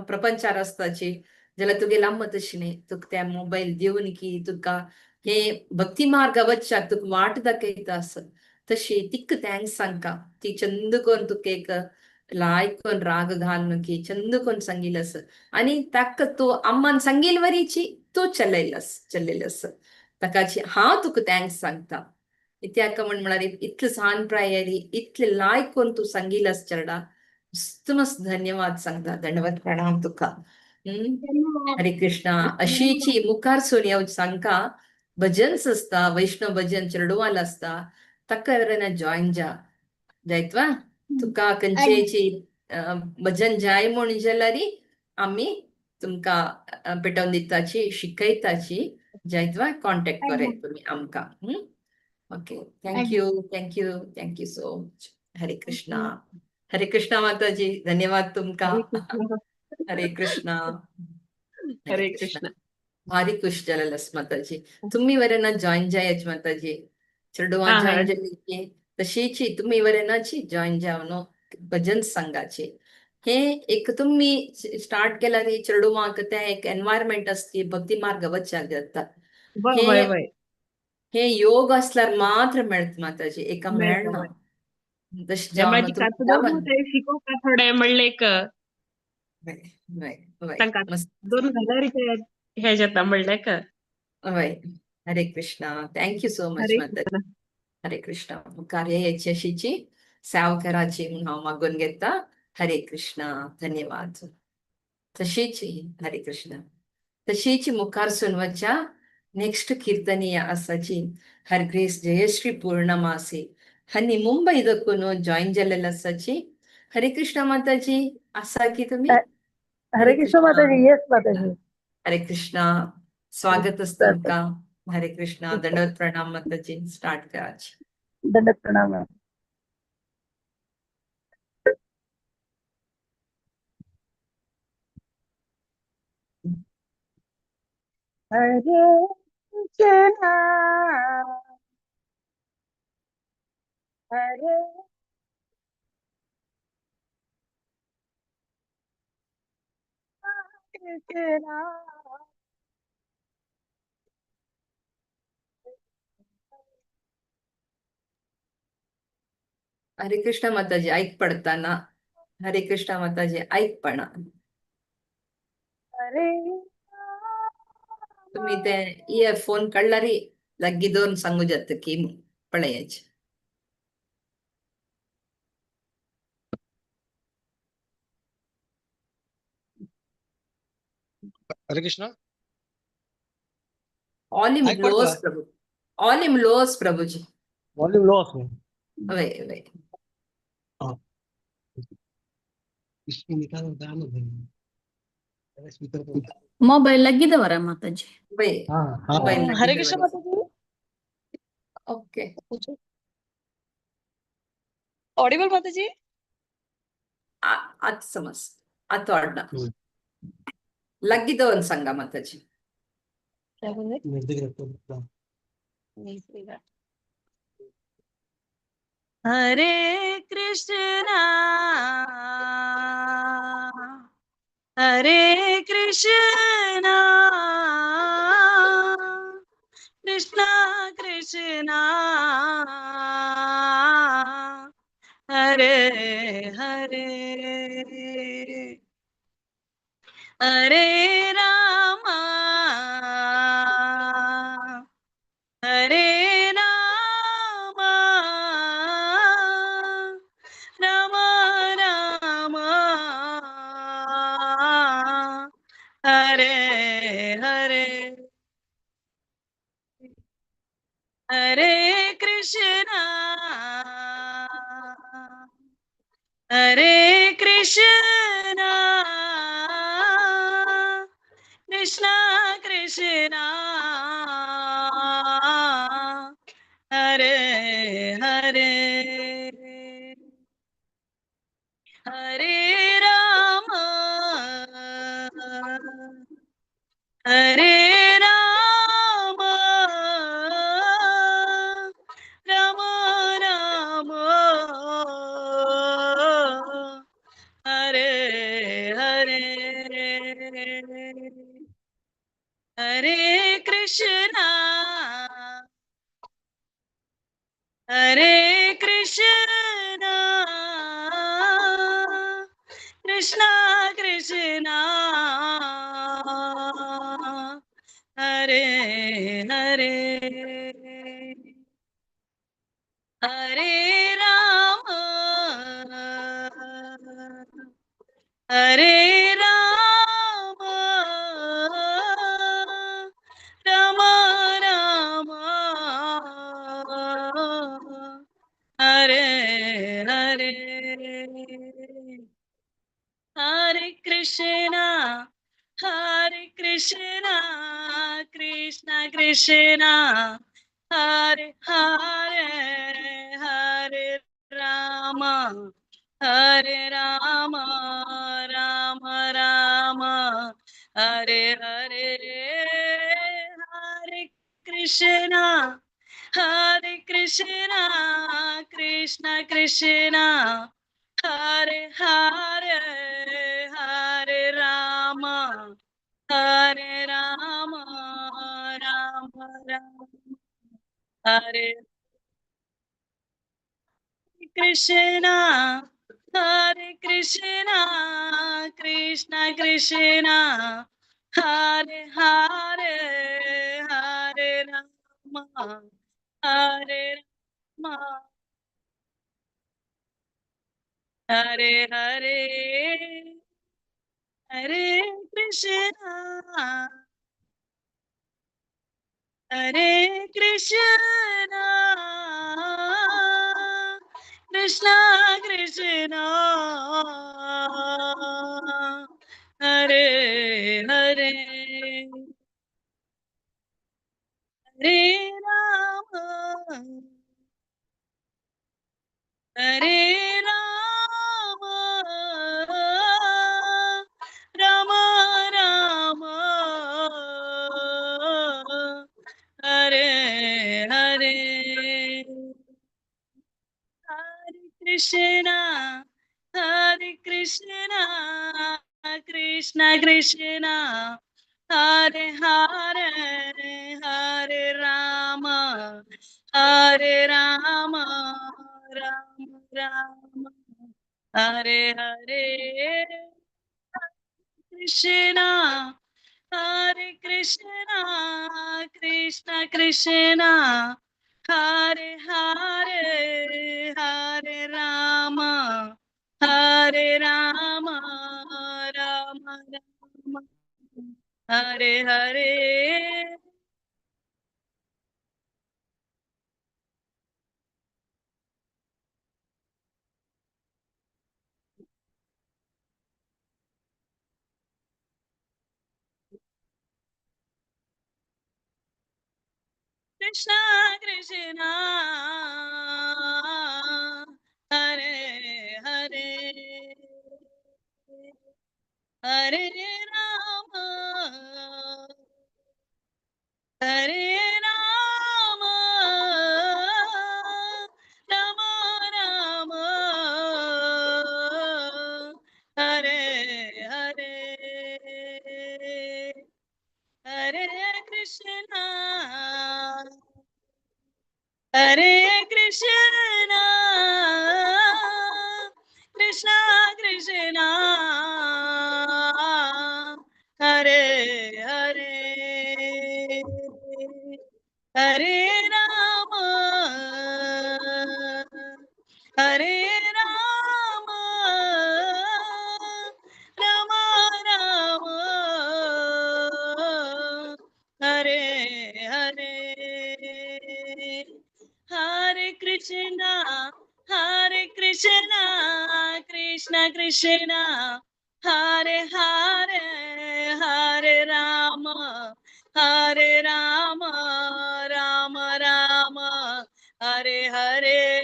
प्रपंचार आसताची जाल्यार तुगेली अम्मा तशी न्ही तुका त्या मोबायल दिवन की तुका हे भक्ती मार्ग वच्चाक तुका वाट दाखयता आसा. तशी तिका thanks सांगता. ती चंद करून तुका एक लायक करून राग घालून की चंद करून सांगिल्लें आसा आनी ताका तूं अम्मान सांगिल्ले वरीची तूं चलयलें आसा. ताकाची हांव तुका thanks सांगता. कित्याक म्हण म्हळ्यार इतले सान प्रायारी इतले लायक करून तूं सांगिल्लें आसा चेडा. मस्त मस्त धन्यवाद सांगता. धन्यवाद प्रणाम तुका. हरे कृष्णा. अशीची मुखार सून येवन सांगका भजन्स आसता वैष्णव भजन चेडवाल आसता ताका ना जॉयन जा जायत वा तुका खंयचेची भजन जाय म्हूण जाल्यार आमी तुमकां पेटोवन दिताची शिकयताची जायत वा कॉन्टेक्ट कराय तुमी आमकां. Okay, thank you thank you thank you so much. Hare Krishna. Hare Krishna माताजी, धन्यवाद तुमकां. हरे कृष्णा. हरे कृष्ण. भारी खुश जालें माताजी. तुमी वरेना जॉईन जायाच माताजी. चेडवां जॉईन जाली तशीची तुमी वरेनाची जॉईन जावन भजन सांगाची. हे एक तुमी स्टार्ट केल्यार चेडवांक तें एक एनवायरमेंट आसती भक्ती मार्ग वच्चाक जाता. हे योग असल्यार मात्र मेळत माताजी, एका मेळना. तशें जावन शिकोवपाक थोडे म्हणलें एक दोन घाल्यार हे जाता म्हणलें का. Hare Krishna. Thank you so much माताजी. हरे कृष्णा. कार्य याची अशीची सेवा कराची म्हणून हांव मागून घेता. हरे कृष्णा. धन्यवाद. तशीच हरे कृष्णा. तशीच मुखार सुनवच्या नेक्स्ट कीर्तनीय आसाची हरग्रेस जयश्री पूर्णमासी हनी मुंबई दकून जॉईन जाल्लेले आसाची. हरे कृष्णा माताजी, आसा की तुमी? हरे कृष्ण माताजी. येस माताजी. हरे कृष्णा. स्वागत आसा तुमकां. हरे कृष्णा. दंडवत प्रणाम माताजी. स्टार्ट कराची. दंडवत प्रणाम. हरे कृष्णा हरे कृष्णा हरे कृष्ण माताजी, ऐक पडताना. हरे कृष्ण माताजी, ऐक पणा. हरे तुम्ही ते इयरफोन काढलारी लग्गी दोन सांगू जाता की पळयाचे. हरे कृष्णा. ऑलिम ऐक पडता लोस प्रभू, ऑलिम लोस प्रभूजी. वॉल्यूम लो असो. वय वय. हा. इसको निकालो दानो भाई स्पीकर पे. मोबाईल लगी दवरा माताजी. वय. हाँ हाँ. मोबाईल हरे लगी कृष्ण दवरा. माताजी. ओके. पूछो. ऑडिबल माताजी? आत समज आत वाढना. हम्म. लग्गी दोन सांगा माताजी. क्या बोल रहे? निर्देश रखो. हरे कृष्णा हरे कृष्णा कृष्णा कृष्णा हरे हरे, हरे रामा हरे रामा राम राम हरे हरे, हरे कृष्णा हरे कृष्णा कृष्णा कृष्णा हरे हरे, हरे राम हरे राम राम राम हरे हरे, हरे कृष्णा हरे कृष्णा कृष्णा कृष्णा हरे हरे, हरे राम हरे राम राम राम हरे हरे, हरे कृष्णा कृष्णा कृष्णा हरे हरे, हरे राम राम राम हरे हरे, हरे कृष्णा कृष्णा कृष्णा हरे हरे, हरे राम राम राम हरे कृष्णा हरे कृष्णा कृष्णा कृष्णा हरे हरे, हरे राम हरे हरे, हरे कृष्णा हरे कृष्णा कृष्णा कृष्णा हरे हरे, हरे राम हरे राम राम राम हरे हरे, हरे कृष्णा कृष्णा कृष्णा हरे हरे, हरे राम राम राम हरे हरे, कृष्णा हरे Hare Krishna Krishna Krishna Hare Hare Hare Rama Hare Rama Rama Rama Hare Hare. Krishna Krishna Hare Hare Hare Rama Hare Rama Rama Rama Hare Hare Hare Krishna Hare Krishna Krishna Krishna Hare Hare Hare Rama Hare Rama Rama Rama Hare Hare Hare Krishna Hare Krishna Krishna Krishna Hare Hare Hare Rama Hare Rama Rama Rama Hare Hare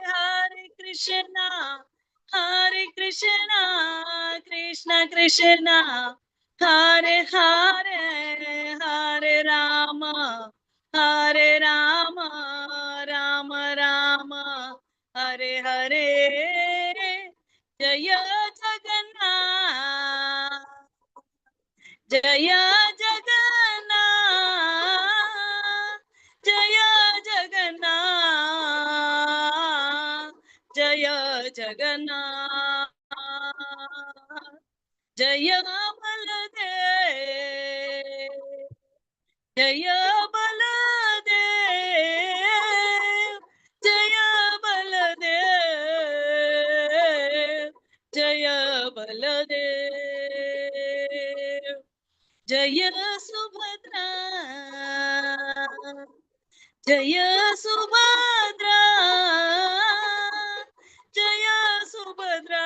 Hare Krishna Hare Krishna Krishna Krishna Hare Hare Hare Rama Hare Rama Rama Rama Hare Hare Jaya Jagannath Jaya Jagannath Jaya Jagannath Jaya Jagannath Jaya Baldev Jaya Baldev Jaya Baldev Jaya Baldev Jaya Subhadra Jaya Subhadra Jaya Subhadra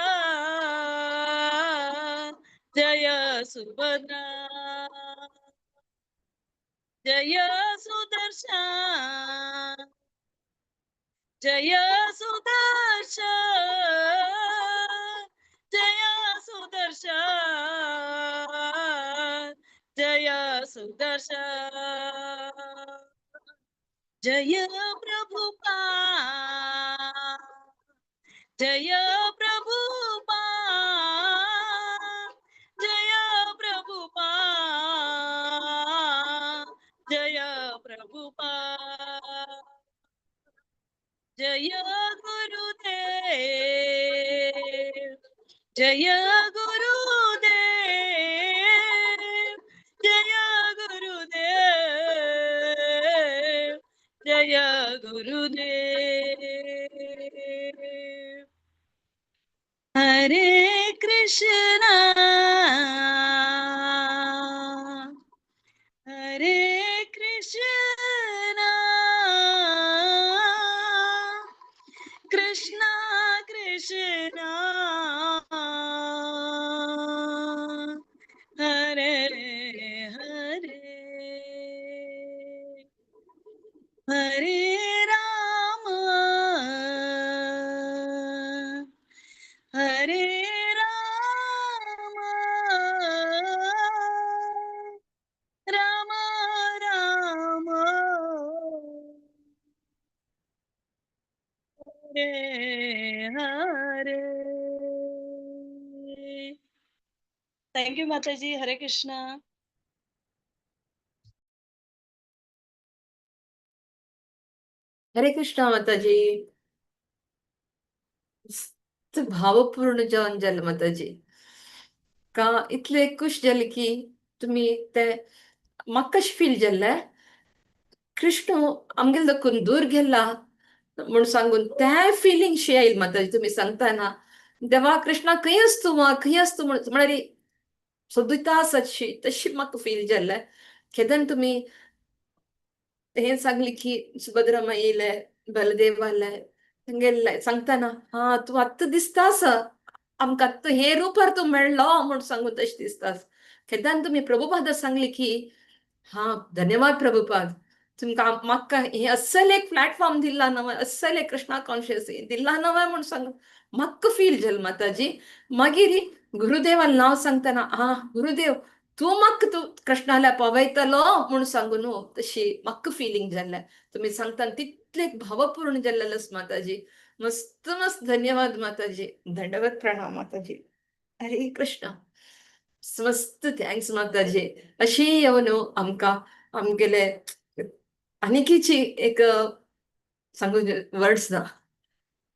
Jaya Subhadra Jaya Sudarshan Jaya Sudarshan Jaya Sudarshan Jaya Sudarshan Jaya Prabhupada Jaya Prabhupada Jaya Prabhupada Jaya Prabhupada Jaya Gurudev Jaya Gurudev Jaya Gurudev Jaya Gurudev Hare Krishna Hare Krishna Krishna Krishna Hare Hare Hare Rama Hare Rama Rama Rama Hare Hare. Thank you, Mataji. Hare Krishna. Hare Krishna Mataji. मस्त भावपूर्ण जावन जालें माताजी. का इतले खुश जालें की तुमी ते म्हाका कशें फील जाल्लें कृष्ण आमगेले दाखून दूर गेला म्हूण सांगून तें फिलींग शी आयल माताजी तुमी सांगतना देवा कृष्णा खंय आस तूं खंय आस तूं म्हळ्यार सोदता आसा तशी म्हाका फील जाल्लें. केदन तुमी हें सांगली की सुभद्रा येयले बलदेव आले तेंगेले सांगतना हा तूं आत्तां दिसता आसा आमकां आत्तां हे रुपार तूं मेळ्ळो म्हूण सांगून तशें दिसता. केदन तुमी प्रभुपादा सांगली की हा धन्यवाद प्रभुपाद तुमकां म्हाका हें अस्सल एक प्लॅटफॉर्म दिला नवें अस्सल एक कृष्णा कॉन्शियस दिला नवें म्हूण सांग म्हाका फील जालें माताजी. मागीर गुरुदेवान नांव सांगतना हा गुरुदेव तूं म्हाका तूं कृष्णाल्या पावयतलो म्हूण सांगू न्हू तशी म्हाका फिलींग जाल्लें. तुमी सांगतना तितलें भावपूर्ण जाल्लें माताजी. मस्त मस्त धन्यवाद माताजी. दंडवत प्रणाम माताजी. हरे कृष्ण. मस्त thanks माताजी. अशी येवन आमकां आमगेले आनीकीची एक सांगू वर्ड्स ना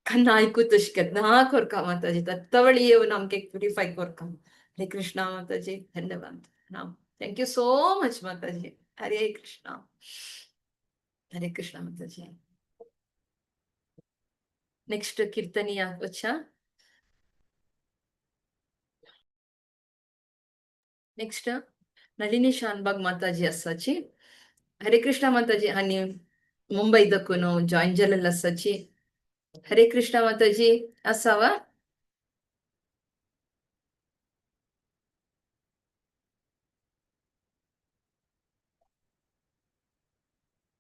कन्ना आयकू तशें केन्ना कोरका माताजी तत्तवळी येवन आमकां एक प्युरिफाय कोरका. हरे कृष्णा माताजी. धन्यवाद. Thank you so much Mataji. Hare Krishna. Hare Krishna Mataji. Next कीर्तनीय वच्चा. नेक्स्ट नलिनी शानबाग माताजी आसाची. हरे कृष्णा माताजी आनी मुंबई दकून जॉईन जाल्लेले आसाची. हरे कृष्णा माताजी आसा वा?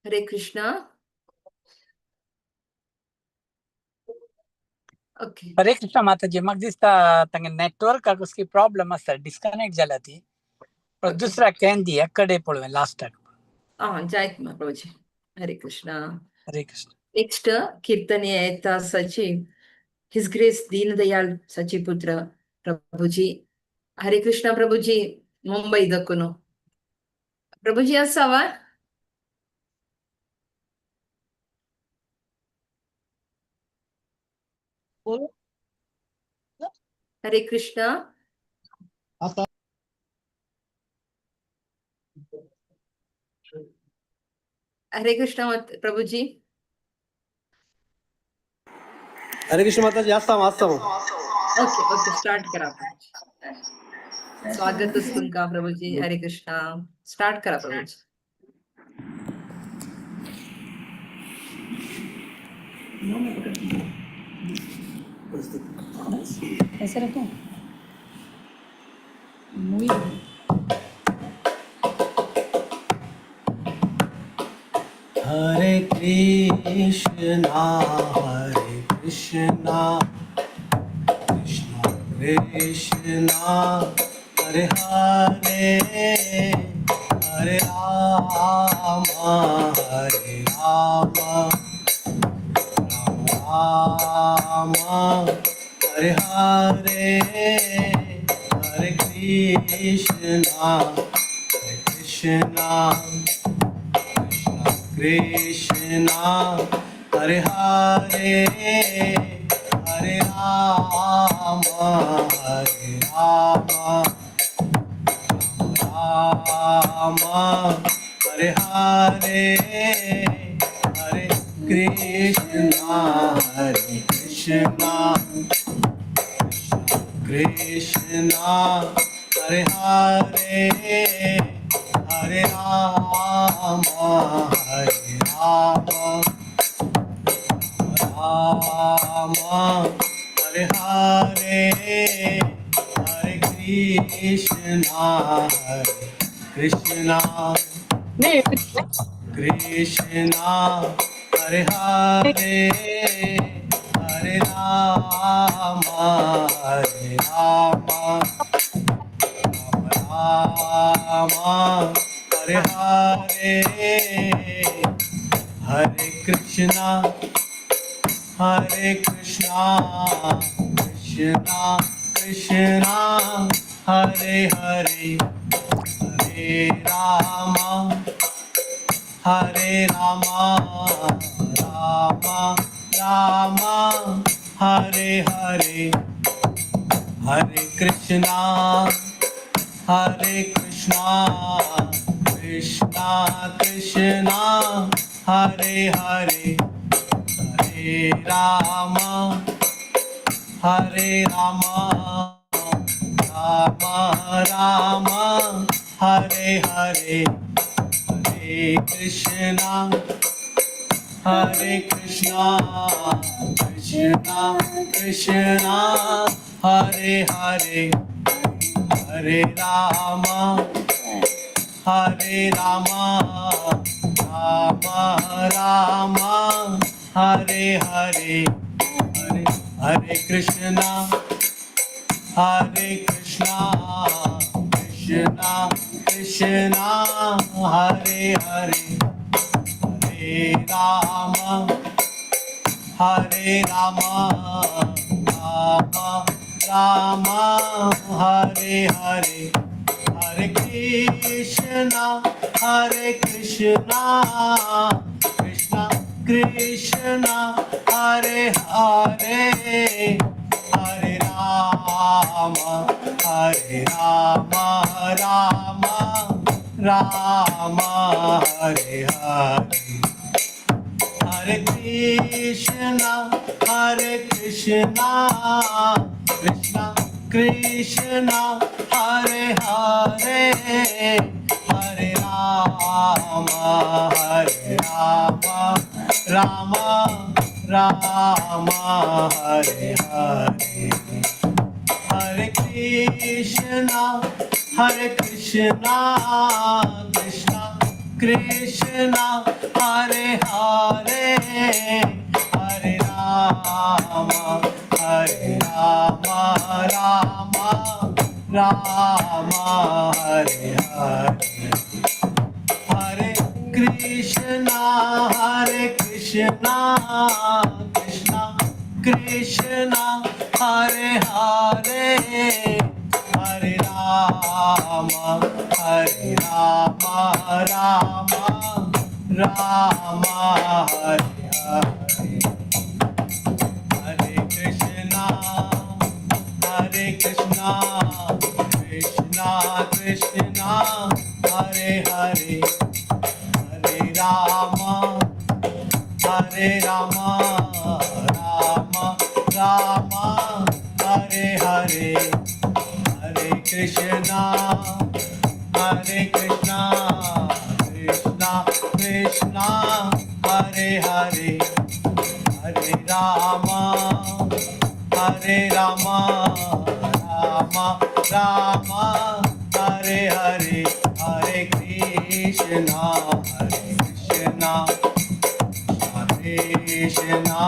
हरे कृष्णा. ओके. हरे कृष्णा माताजी. म्हाका दिसता तांगे नेटवर्काक कसली प्रॉब्लम आसा डिस्कनेक्ट जाल्या ती. दुसऱ्या can दी कडे पळोवया लास्टाक. आ जय प्रभुजी. हरे कृष्णा. हरे कृष्ण. नेक्स्ट कीर्तनीय येता आसाची his grace Deendayal Sachiputra Prabhuji. Hare Krishna Prabhuji. Mumbai दकून प्रभुजी आसा वा? बोलो. हरे कृष्णा. आसा. हरे कृष्णा प्रभुजी. हरे कृष्ण माताजी. आसा आसा. ओके ओके स्टार्ट करा. स्वागत तुमका प्रभुजी. हरे कृष्णा. स्टार्ट करा प्रभुजी. ऐसे रखूं? Muy bien. Hare Krishna Hare Krishna Krishna Krishna Hare Hare Hare Rama Hare Rama Rama Hare Hare Hare Krishna Hare Krishna Krishna Krishna Hare Hare Hare Rama Hare Rama Rama Hare Hare Hare Krishna Hare Krishna Krishna Hare Hare Hare Rama Hare Rama Rama Hare Hare Hare Krishna Hare Krishna Krishna Hare Hare Hare Rama Hare Rama Rama Hare Hare Hare Krishna Hare Krishna Krishna Krishna Hare Hare Hare Rama Hare Rama Rama Rama Hare Hare Hare Krishna Hare Krishna Krishna Krishna Krishna Hare Hare Hare Rama Hare Rama Rama Rama Hare Hare Hare Krishna Hare Krishna Krishna Krishna Hare Hare Hare Rama Hare Rama Rama Rama Hare Hare Hare Hare Krishna Hare Krishna Krishna Krishna Hare Hare Hare Rama Hare Rama Rama Rama Hare Hare Hare Krishna Hare Krishna Krishna Krishna Hare Hare Hare Rama Hare Rama Rama Rama Hare Hare Hare Krishna Hare Krishna Krishna Krishna Hare Hare Hare Rama Hare Rama Rama Rama Hare Hare Hare Krishna Hare Krishna Krishna Krishna Hare Hare Hare Rama Hare Rama Rama Rama Hare Hare Hare Krishna Hare Krishna Krishna Krishna Hare Hare Hare Rama Hare Rama Rama Rama Hare Hare Hare Krishna Hare Krishna Krishna Krishna Hare Hare Hare Rama Hare Rama Rama Rama Hare Hare Hare Krishna Hare Krishna Krishna Krishna Hare Hare Hare Rama Hare Rama Rama Rama Hare Hare Hare Krishna Hare Krishna Krishna Hare Hare Hare Rama Hare Rama Rama Rama Hare Hare Hare Krishna Hare Krishna Krishna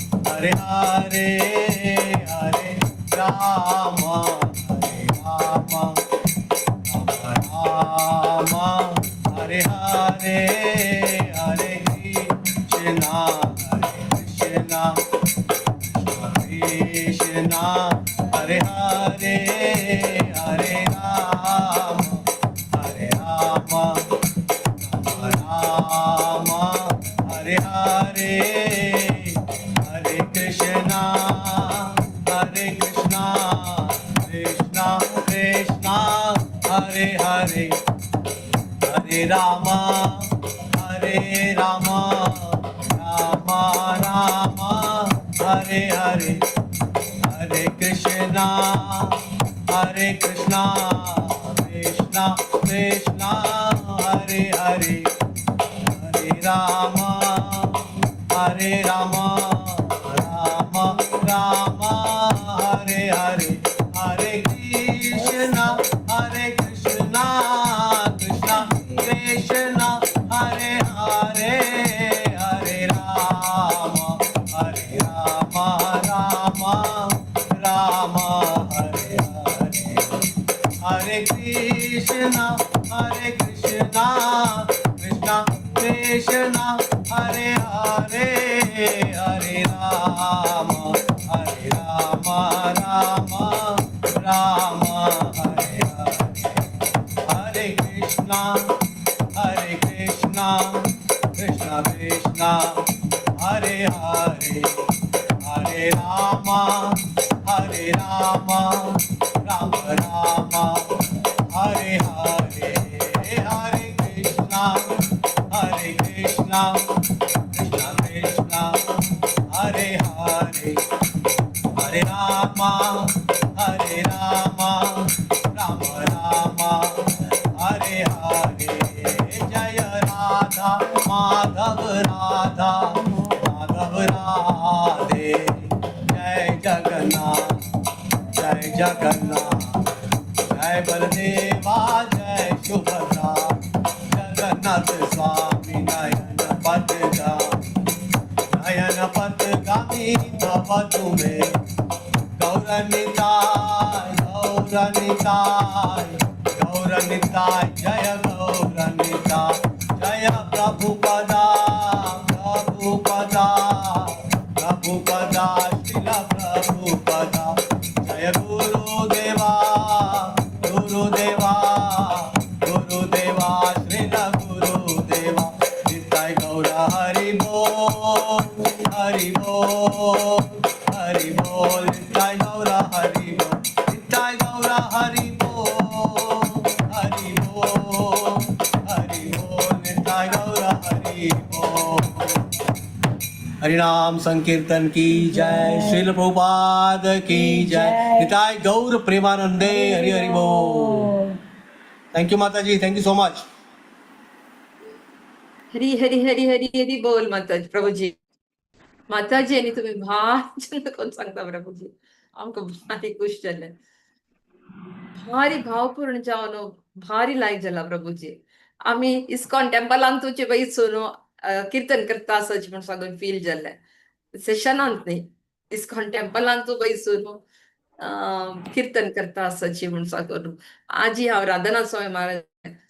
Hare Hare Hare Rama Hare Rama Rama Rama Hare Hare Hare Krishna Hare Krishna Krishna Krishna Hare Hare Hare Rama Hare Rama Rama Rama Hare Hare Hare Krishna Hare Krishna Krishna Krishna Hare Hare Hare Rama Hare Rama Rama Rama Hare Hare Hare Krishna Hare Krishna Krishna Krishna Hare Hare Hare Rama Hare Rama Rama Rama Hare Hare Hare Krishna Hare Krishna Krishna Krishna Hare Hare Hare Rama Hare Rama Rama Rama Hare Hare Hare Krishna Hare Krishna Krishna Krishna Hare Hare Hare Rama Hare Rama Rama Rama Hare Hare Krishna Krishna Krishna Hare Hare, Hare Rama Hare Rama Rama Rama Hare Hare. Jai Radha Madhav Radha Madhav Radhe, Jai Jagannath Jai Jagannath, Jai Baldeva Jai Subhadra, Jagannath Swami Nayan पथगामी, नयन पथगामी तव तुमे, गौर निताय गौर निताय गौर निताय जय गौर निताय, जय प्रभुपदा प्रभुपदा प्रभुपदा श्रील प्रभुपदा, जय गुरुदेवा गुरुदेवा गुरुदेवा श्रील गुरुदेवा, निताय गौर हरि बोल हरि बोल हरि बोल, निताय गौर हरि बोल, निताय गौर हरि बोल हरि बोल हरि बोल, निताय गौर हरि बोल। हरिनाम संकीर्तन की जय, श्रील प्रभुपाद की जय, निताय गौर प्रेमानंदे हरि हरि बोल। Thank you Mataji, thank you so much. Hari Hari Hari Hari Hari बोल माताजी प्रभुजी। माताजी आणि तुम्ही भारी छंद कोण सांगता प्रभुजी, आमकां भारी खुश जालें, भारी भावपूर्ण जावन भारी लायक जाला प्रभुजी। आमी इस्कॉन टेम्पलान तुमचे बैसून कीर्तन करता आसच म्हण सांगून फील जालें, सेशनांत न्ही, इस्कॉन टेम्पलान तूं बैसून कीर्तन करता आसची म्हण सांगून। आजी हांव Radhanath Swami Maharaj,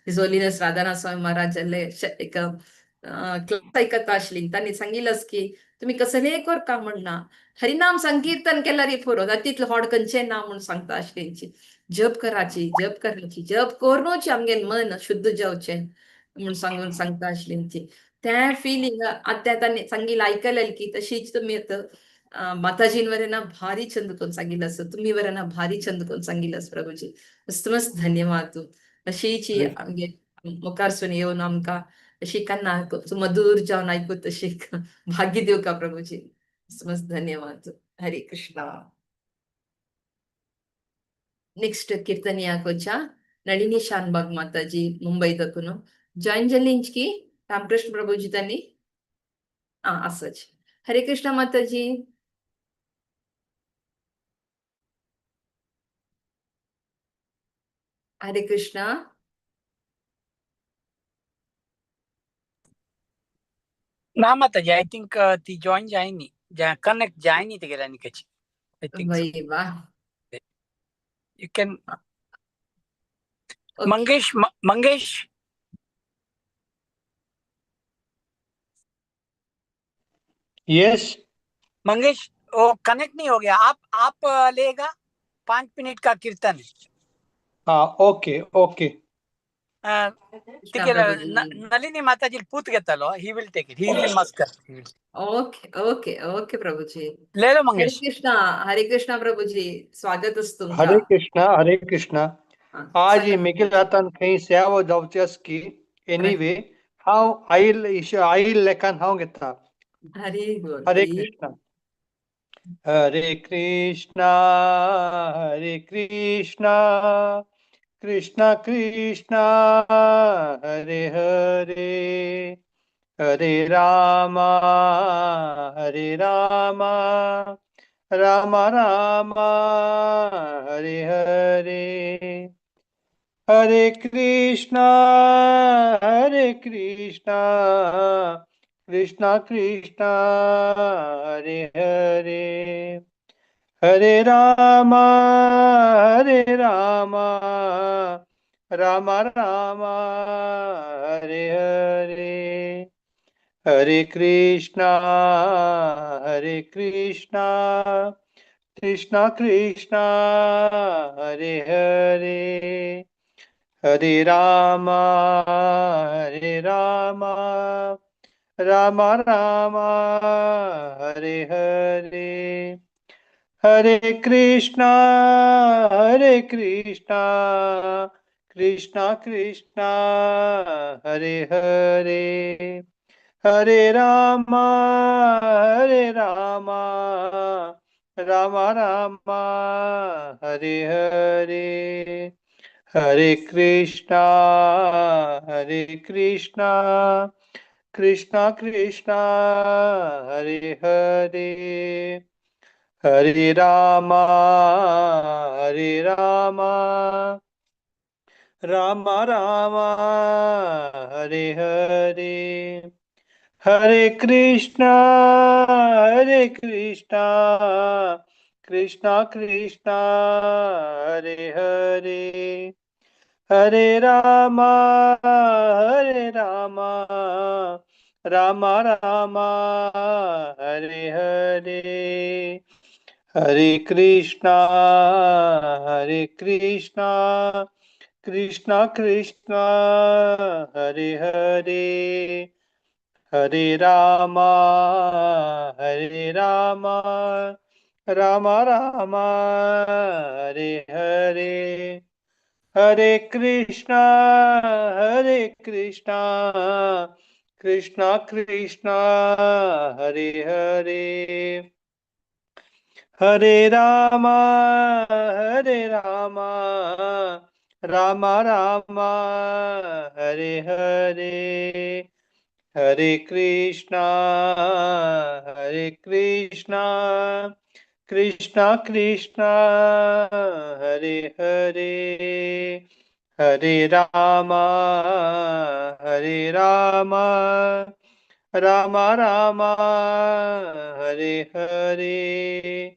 his holiness Radhanath Swami Maharaj जाल्ले एक क्लास आयकता आसली, तांणी सांगिल्लंच की तुमी कसलेय करका म्हणना, हरिनाम संकीर्तन केल्यार पुरो, तितलें व्हड खंयचें ना म्हूण सांगता आसली। जप कराची जप कराची जप करूनच आमगेलें मन शुद्ध जावचें म्हूण सांगून सांगता आसली ती। तें फिलिंग आतां तांणी सांगिल्लें आयकलें की तशीच तुमी आतां माताजीन वरेना भारी छंद कोण सांगिल्लें आसा, तुमी वरेना भारी छंद कोण सांगिल्लें आसा प्रभुजी, मस्त मस्त धन्यवाद। तूं अशीच आमगे मुखारसून येवन आमकां अशी कान्ना मधुर जावन आयकूत तशी भाग्य दिवका प्रभुजी, मस्त मस्त धन्यवाद। हरे कृष्णा। नेक्स्ट कीर्तनिया कोचा नಳಿनी शानबाग माताजी मुंबई दकुन जॉईन जाल्ली की रामकृष्ण प्रभुजी त्यांनी आसच। हरे कृष्णा माताजी। हरे कृष्णा। ना माताजी, I think ती जॉईन जायनी, कनेक्ट जायनी तेगेल्या आनी कशी, I think वय वा। You can Mangesh Mangesh yes Mangesh, वो कनेक्ट नहीं हो गया, आप लेगा 5 मिनट का कीर्तन। हाँ ओके ओके। नलिनी माताजी पूत घेतलो, he will take it, he will master. Okay okay okay Prabhuji, ले लो मंगेश। हरे कृष्णा प्रभुजी, स्वागत असतो। हरे कृष्णा हरे कृष्णा। आज मिगेल हातान खंय सेवा जावची आसकी, एनीवे हांव आईल आईल लेखान हांव घेता। हरे बोल। हरे कृष्णा हरे कृष्णा हरे कृष्णा कृष्णा कृष्णा हरे हरे, हरे रामा हरे रामा रामा रामा हरे हरे, हरे कृष्णा कृष्णा कृष्णा हरे हरे, हरे रामा रामा रामा हरे हरे, हरे कृष्णा कृष्णा कृष्णा हरे हरे, हरे रामा रामा रामा हरे हरे, हरे Krishna Krishna Krishna Hare Hare, Hare Rama Hare Rama Rama Rama Hare Hare. Hare Krishna Hare Krishna Krishna Krishna Hare Hare. Hare Rama Hare Rama Rama Rama Hare Hare. Hare Krishna Hare Krishna Krishna Krishna Hare Hare. Hare Rama Hare Rama Rama Rama Hare Hare. Hare Krishna Hare Krishna Krishna Krishna Hare Hare. Hare Rama Hare Rama Rama Rama Hare Hare. Hare Krishna Hare Krishna Krishna Krishna Hare Hare. Hare Rama Hare Rama Rama Rama Hare Hare. Hare Krishna Hare Krishna Krishna Krishna Hare Hare. Hare Rama Hare Rama Rama Rama Hare Hare.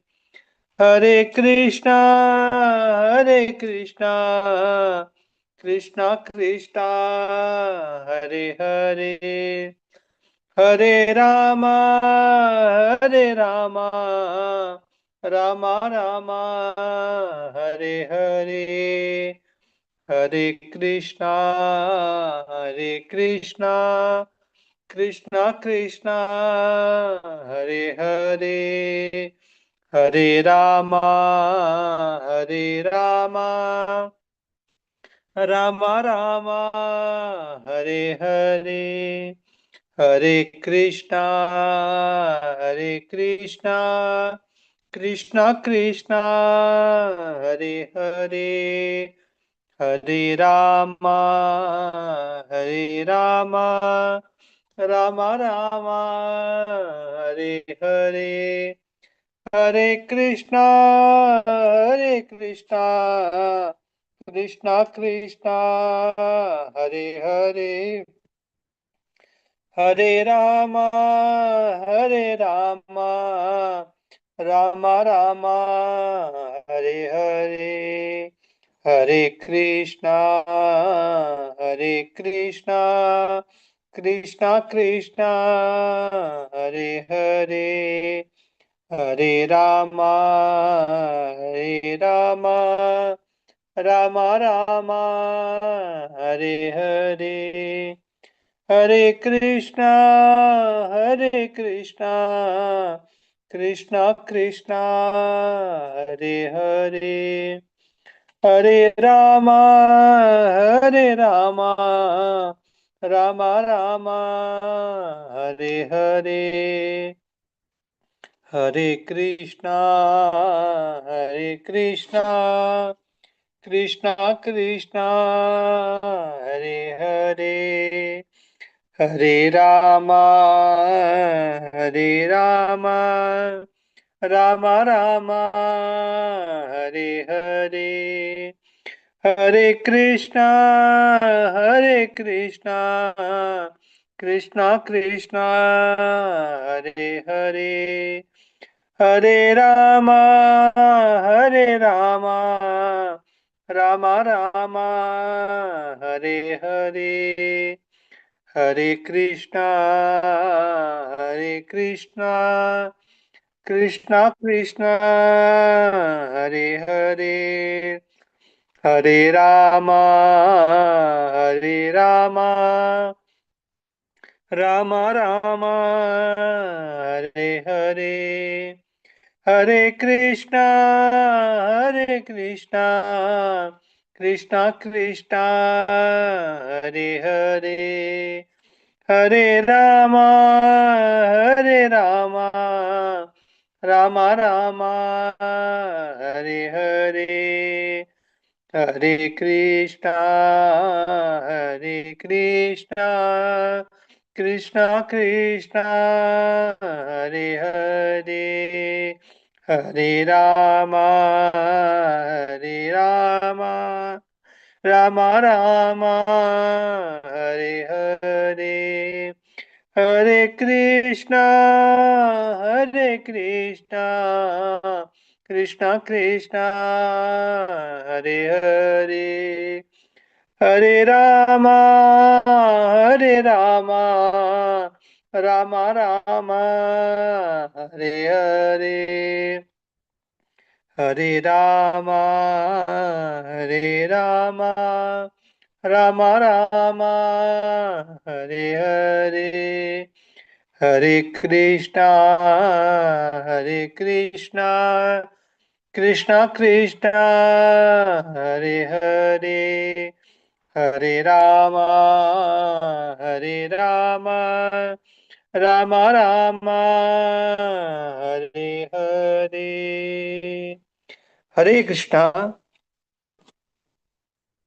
Hare Krishna Hare Krishna Krishna Krishna Hare Hare. Hare Rama Hare Rama Rama Rama Hare Hare. Hare Krishna Hare Krishna Krishna Krishna Hare Hare. Hare Rama Hare Rama Rama Rama Hare Hare. Hare Krishna Hare Krishna Krishna Krishna Hare Hare. Hare Rama Hare Rama Rama Rama Hare Hare. Hare Krishna Hare Krishna Krishna Krishna Hare Hare. Hare Rama Hare Rama Rama Rama Hare Hare. Hare Krishna Hare Krishna Krishna Krishna Hare Hare. Hare Rama Hare Rama Rama Rama Hare Hare. Hare Krishna Hare Krishna Krishna Krishna Hare Hare. Hare Rama Hare Rama Rama Rama Hare Hare. Hare Krishna Hare Krishna Krishna Krishna Hare Hare. Hare Rama Hare Rama Rama Rama Hare Hare. Hare Krishna Hare Krishna Krishna Krishna Hare Hare. Hare Rama Hare Rama Rama Rama Hare Hare. Hare Krishna Hare Krishna Krishna Krishna Hare Hare. Hare Rama Hare Rama Rama Rama Hare Hare. Hare Krishna Hare Krishna Krishna Krishna Hare Hare. Hare Rama Hare Rama Rama Rama Hare Hare. Hare Krishna Hare Krishna Krishna Krishna Hare Hare. Hare Rama Hare Rama Rama Rama Hare Hare. Hare Krishna Hare Krishna Krishna Krishna Hare Hare. Hare Rama Hare Rama Rama Rama Hare Hare. Hare Rama Hare Rama Rama Rama Hare Hare. Hare Krishna Hare Krishna Krishna Krishna Hare Hare. Hare Rama Hare Rama Rama Rama Hare Hare. Hare Krishna.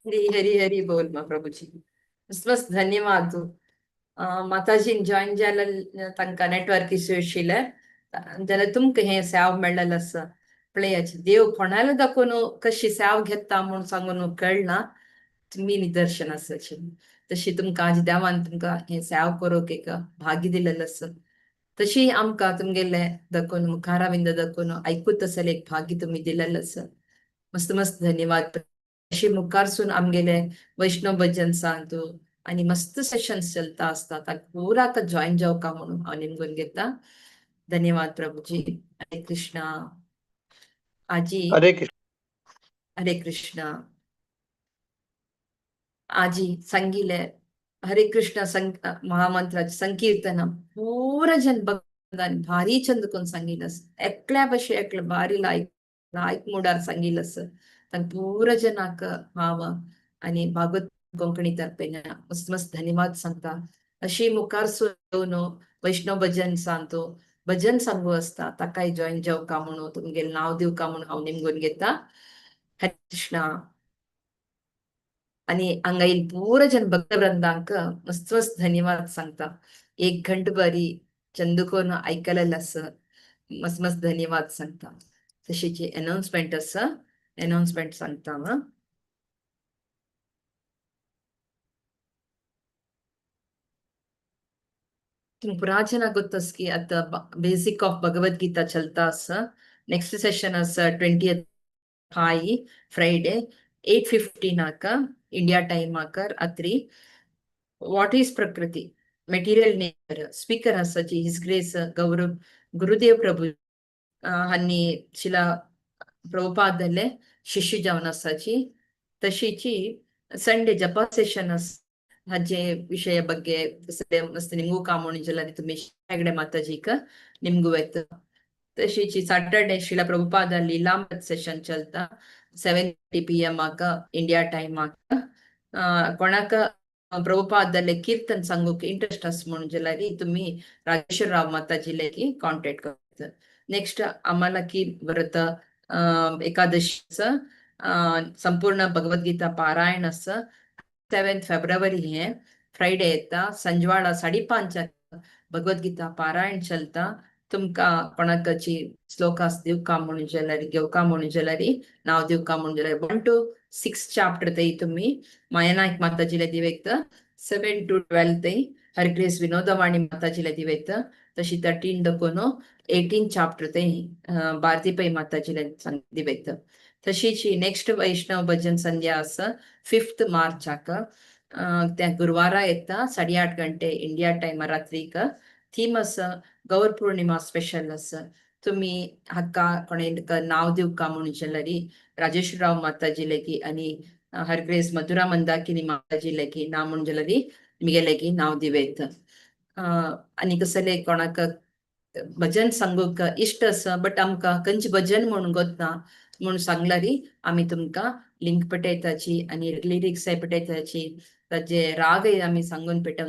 Hari Hari Hari बोल महाप्रभूजी. मस्त मस्त धन्यवाद. माताजीन जॉईन जाल्यार तांकां नेटवर्क इश्यू आशिल्ले जाल्यार तुमकां हें सेव मेळ्ळेलें आसा. पळयाची देव कोणाला दाखोवन कशी सेव घेता म्हूण सांगून कळना, तुमी निदर्शन आसाची. तशी तुमकां आज देवान तुमकां हें सेव करूंक एक भाग्य दिलेलें आसा. तशी आमकां तुमगेले दाखोवन मुखाराविंद दाखोवन आयकूत आसलें एक भाग्य तुमी दिलेलें आसा. मस्त मस्त धन्यवाद. अशी मुखारसून आमगेले वैष्णव भजन सांगतो आणि मस्त सेशन्स चलता असता, ताका पुरा आतां जॉईन जावका म्हणून हांव निमगून घेता. धन्यवाद प्रभूजी. हरे कृष्णा. आजी हरे कृष्ण. हरे कृष्णा. आजी सांगिले हरे कृष्ण महामंत्राचे संकीर्तन पुरा जन भक्तांनी भारी चंद कोण सांगितलं, एकल्या भशेन एकले भारी लायक लायक मुडार सांगितलं. तांकां पुरा जनाक हांव आनी भागवत कोंकणी तर्फेन मस्त मस्त धन्यवाद सांगता. अशी मुखार येवन वैष्णव भजन सांगतो भजन सांगू आसता ताकाय जॉईन जावका म्हणून तुमगेलें नांव दिवका म्हणून हांव निमगून घेता. हरे कृष्णा. आणि हांगा येयल पुरा जन भक्तवृंदांक मस्त मस्त धन्यवाद सांगता. एक घंट बरी चंदकोन आयकलेलें आसा, मस्त मस्त धन्यवाद सांगता. तशीच अनाउन्समेंट आसा, अनाउन्समेंट सांगता हांव. तुमकां पुराजना ಗೊತ್ತಸ್ की आतां बेसिक ऑफ भगवद्गीता चलता आसा. नेक्स्ट सेशन आसा 20th 5 Friday 8:15 India time आकर Atri. What is Prakriti, material nature. Speaker आसाची his grace गौरव गुरुदेव प्रभू हांणी शिला प्रभुपादले शिष्य जावन आसाची. तशीची संडे जपा सेशन आसा, हाजे विशय ಬಗ್ಗೆ मस्त निमगू काम म्हणून जाल्यार तुमी हेगडे माताजीक निमगू येता. तशीची सॅटर्डे शिला प्रभुपाद लीलामृत सेशन चलता 7:30 PM आक इंडिया टायम आक. कोणाक प्रभुपादले कीर्तन सांगूक इंट्रस्ट आसा म्हणून जाल्यार तुमी राजेश्वर राव माताजी कॉन्टॅक्ट करता. नेक्स्ट आम्हाला की व्रत एकादशी संपूर्ण भगवद्गीता पारायण आसा 7 फेब्रुवारी हे फ्रायडे येता संजवाडा 5:30 भगवद्गीता पारायण चलता. तुमकां कोणाकाची श्लोकास दिवका म्हणून जाल्यार घेवका म्हणून जाल्यार नांव दिवका म्हणून जाल्यार 1 to 6 chapter थंय तुमी मायानायक माताजीला दिवेत, 7 to 12 थंय हरग्रेस विनोदवाणी माताजीला दिवेत, तशी 13 दकोन 18 चॅप्टर थंय भारती पै माताजीला दिवेत. तशीच नेक्स्ट वैष्णव भजन संध्या आसा 5 मार्चाक त्या गुरुवारा येता 8:30 गंटे इंडिया टायम रात्रीक. थीम आसा गौर पौर्णिमा स्पेशल आसा. तुमी हाका कोणें नांव दिवका म्हणून जाल्यार राजेश्वरराव माताजी लेगी आनी हरग्रेस मधुरा मंदाकिनी माताजी लेगी नांव म्हणून जाल्यार मिगेलेगी नांव दिवेत. आनी कसले कोणाक भजन सांगूंक इश्ट आसा बट आमकां खंयचें भजन म्हणून गोतना म्हणून सांगल्यार आमी तुमकां लिंक पटयताची आनी लिरिक्स पटयताची, ताजे रागय आमी सांगून पेटोवन.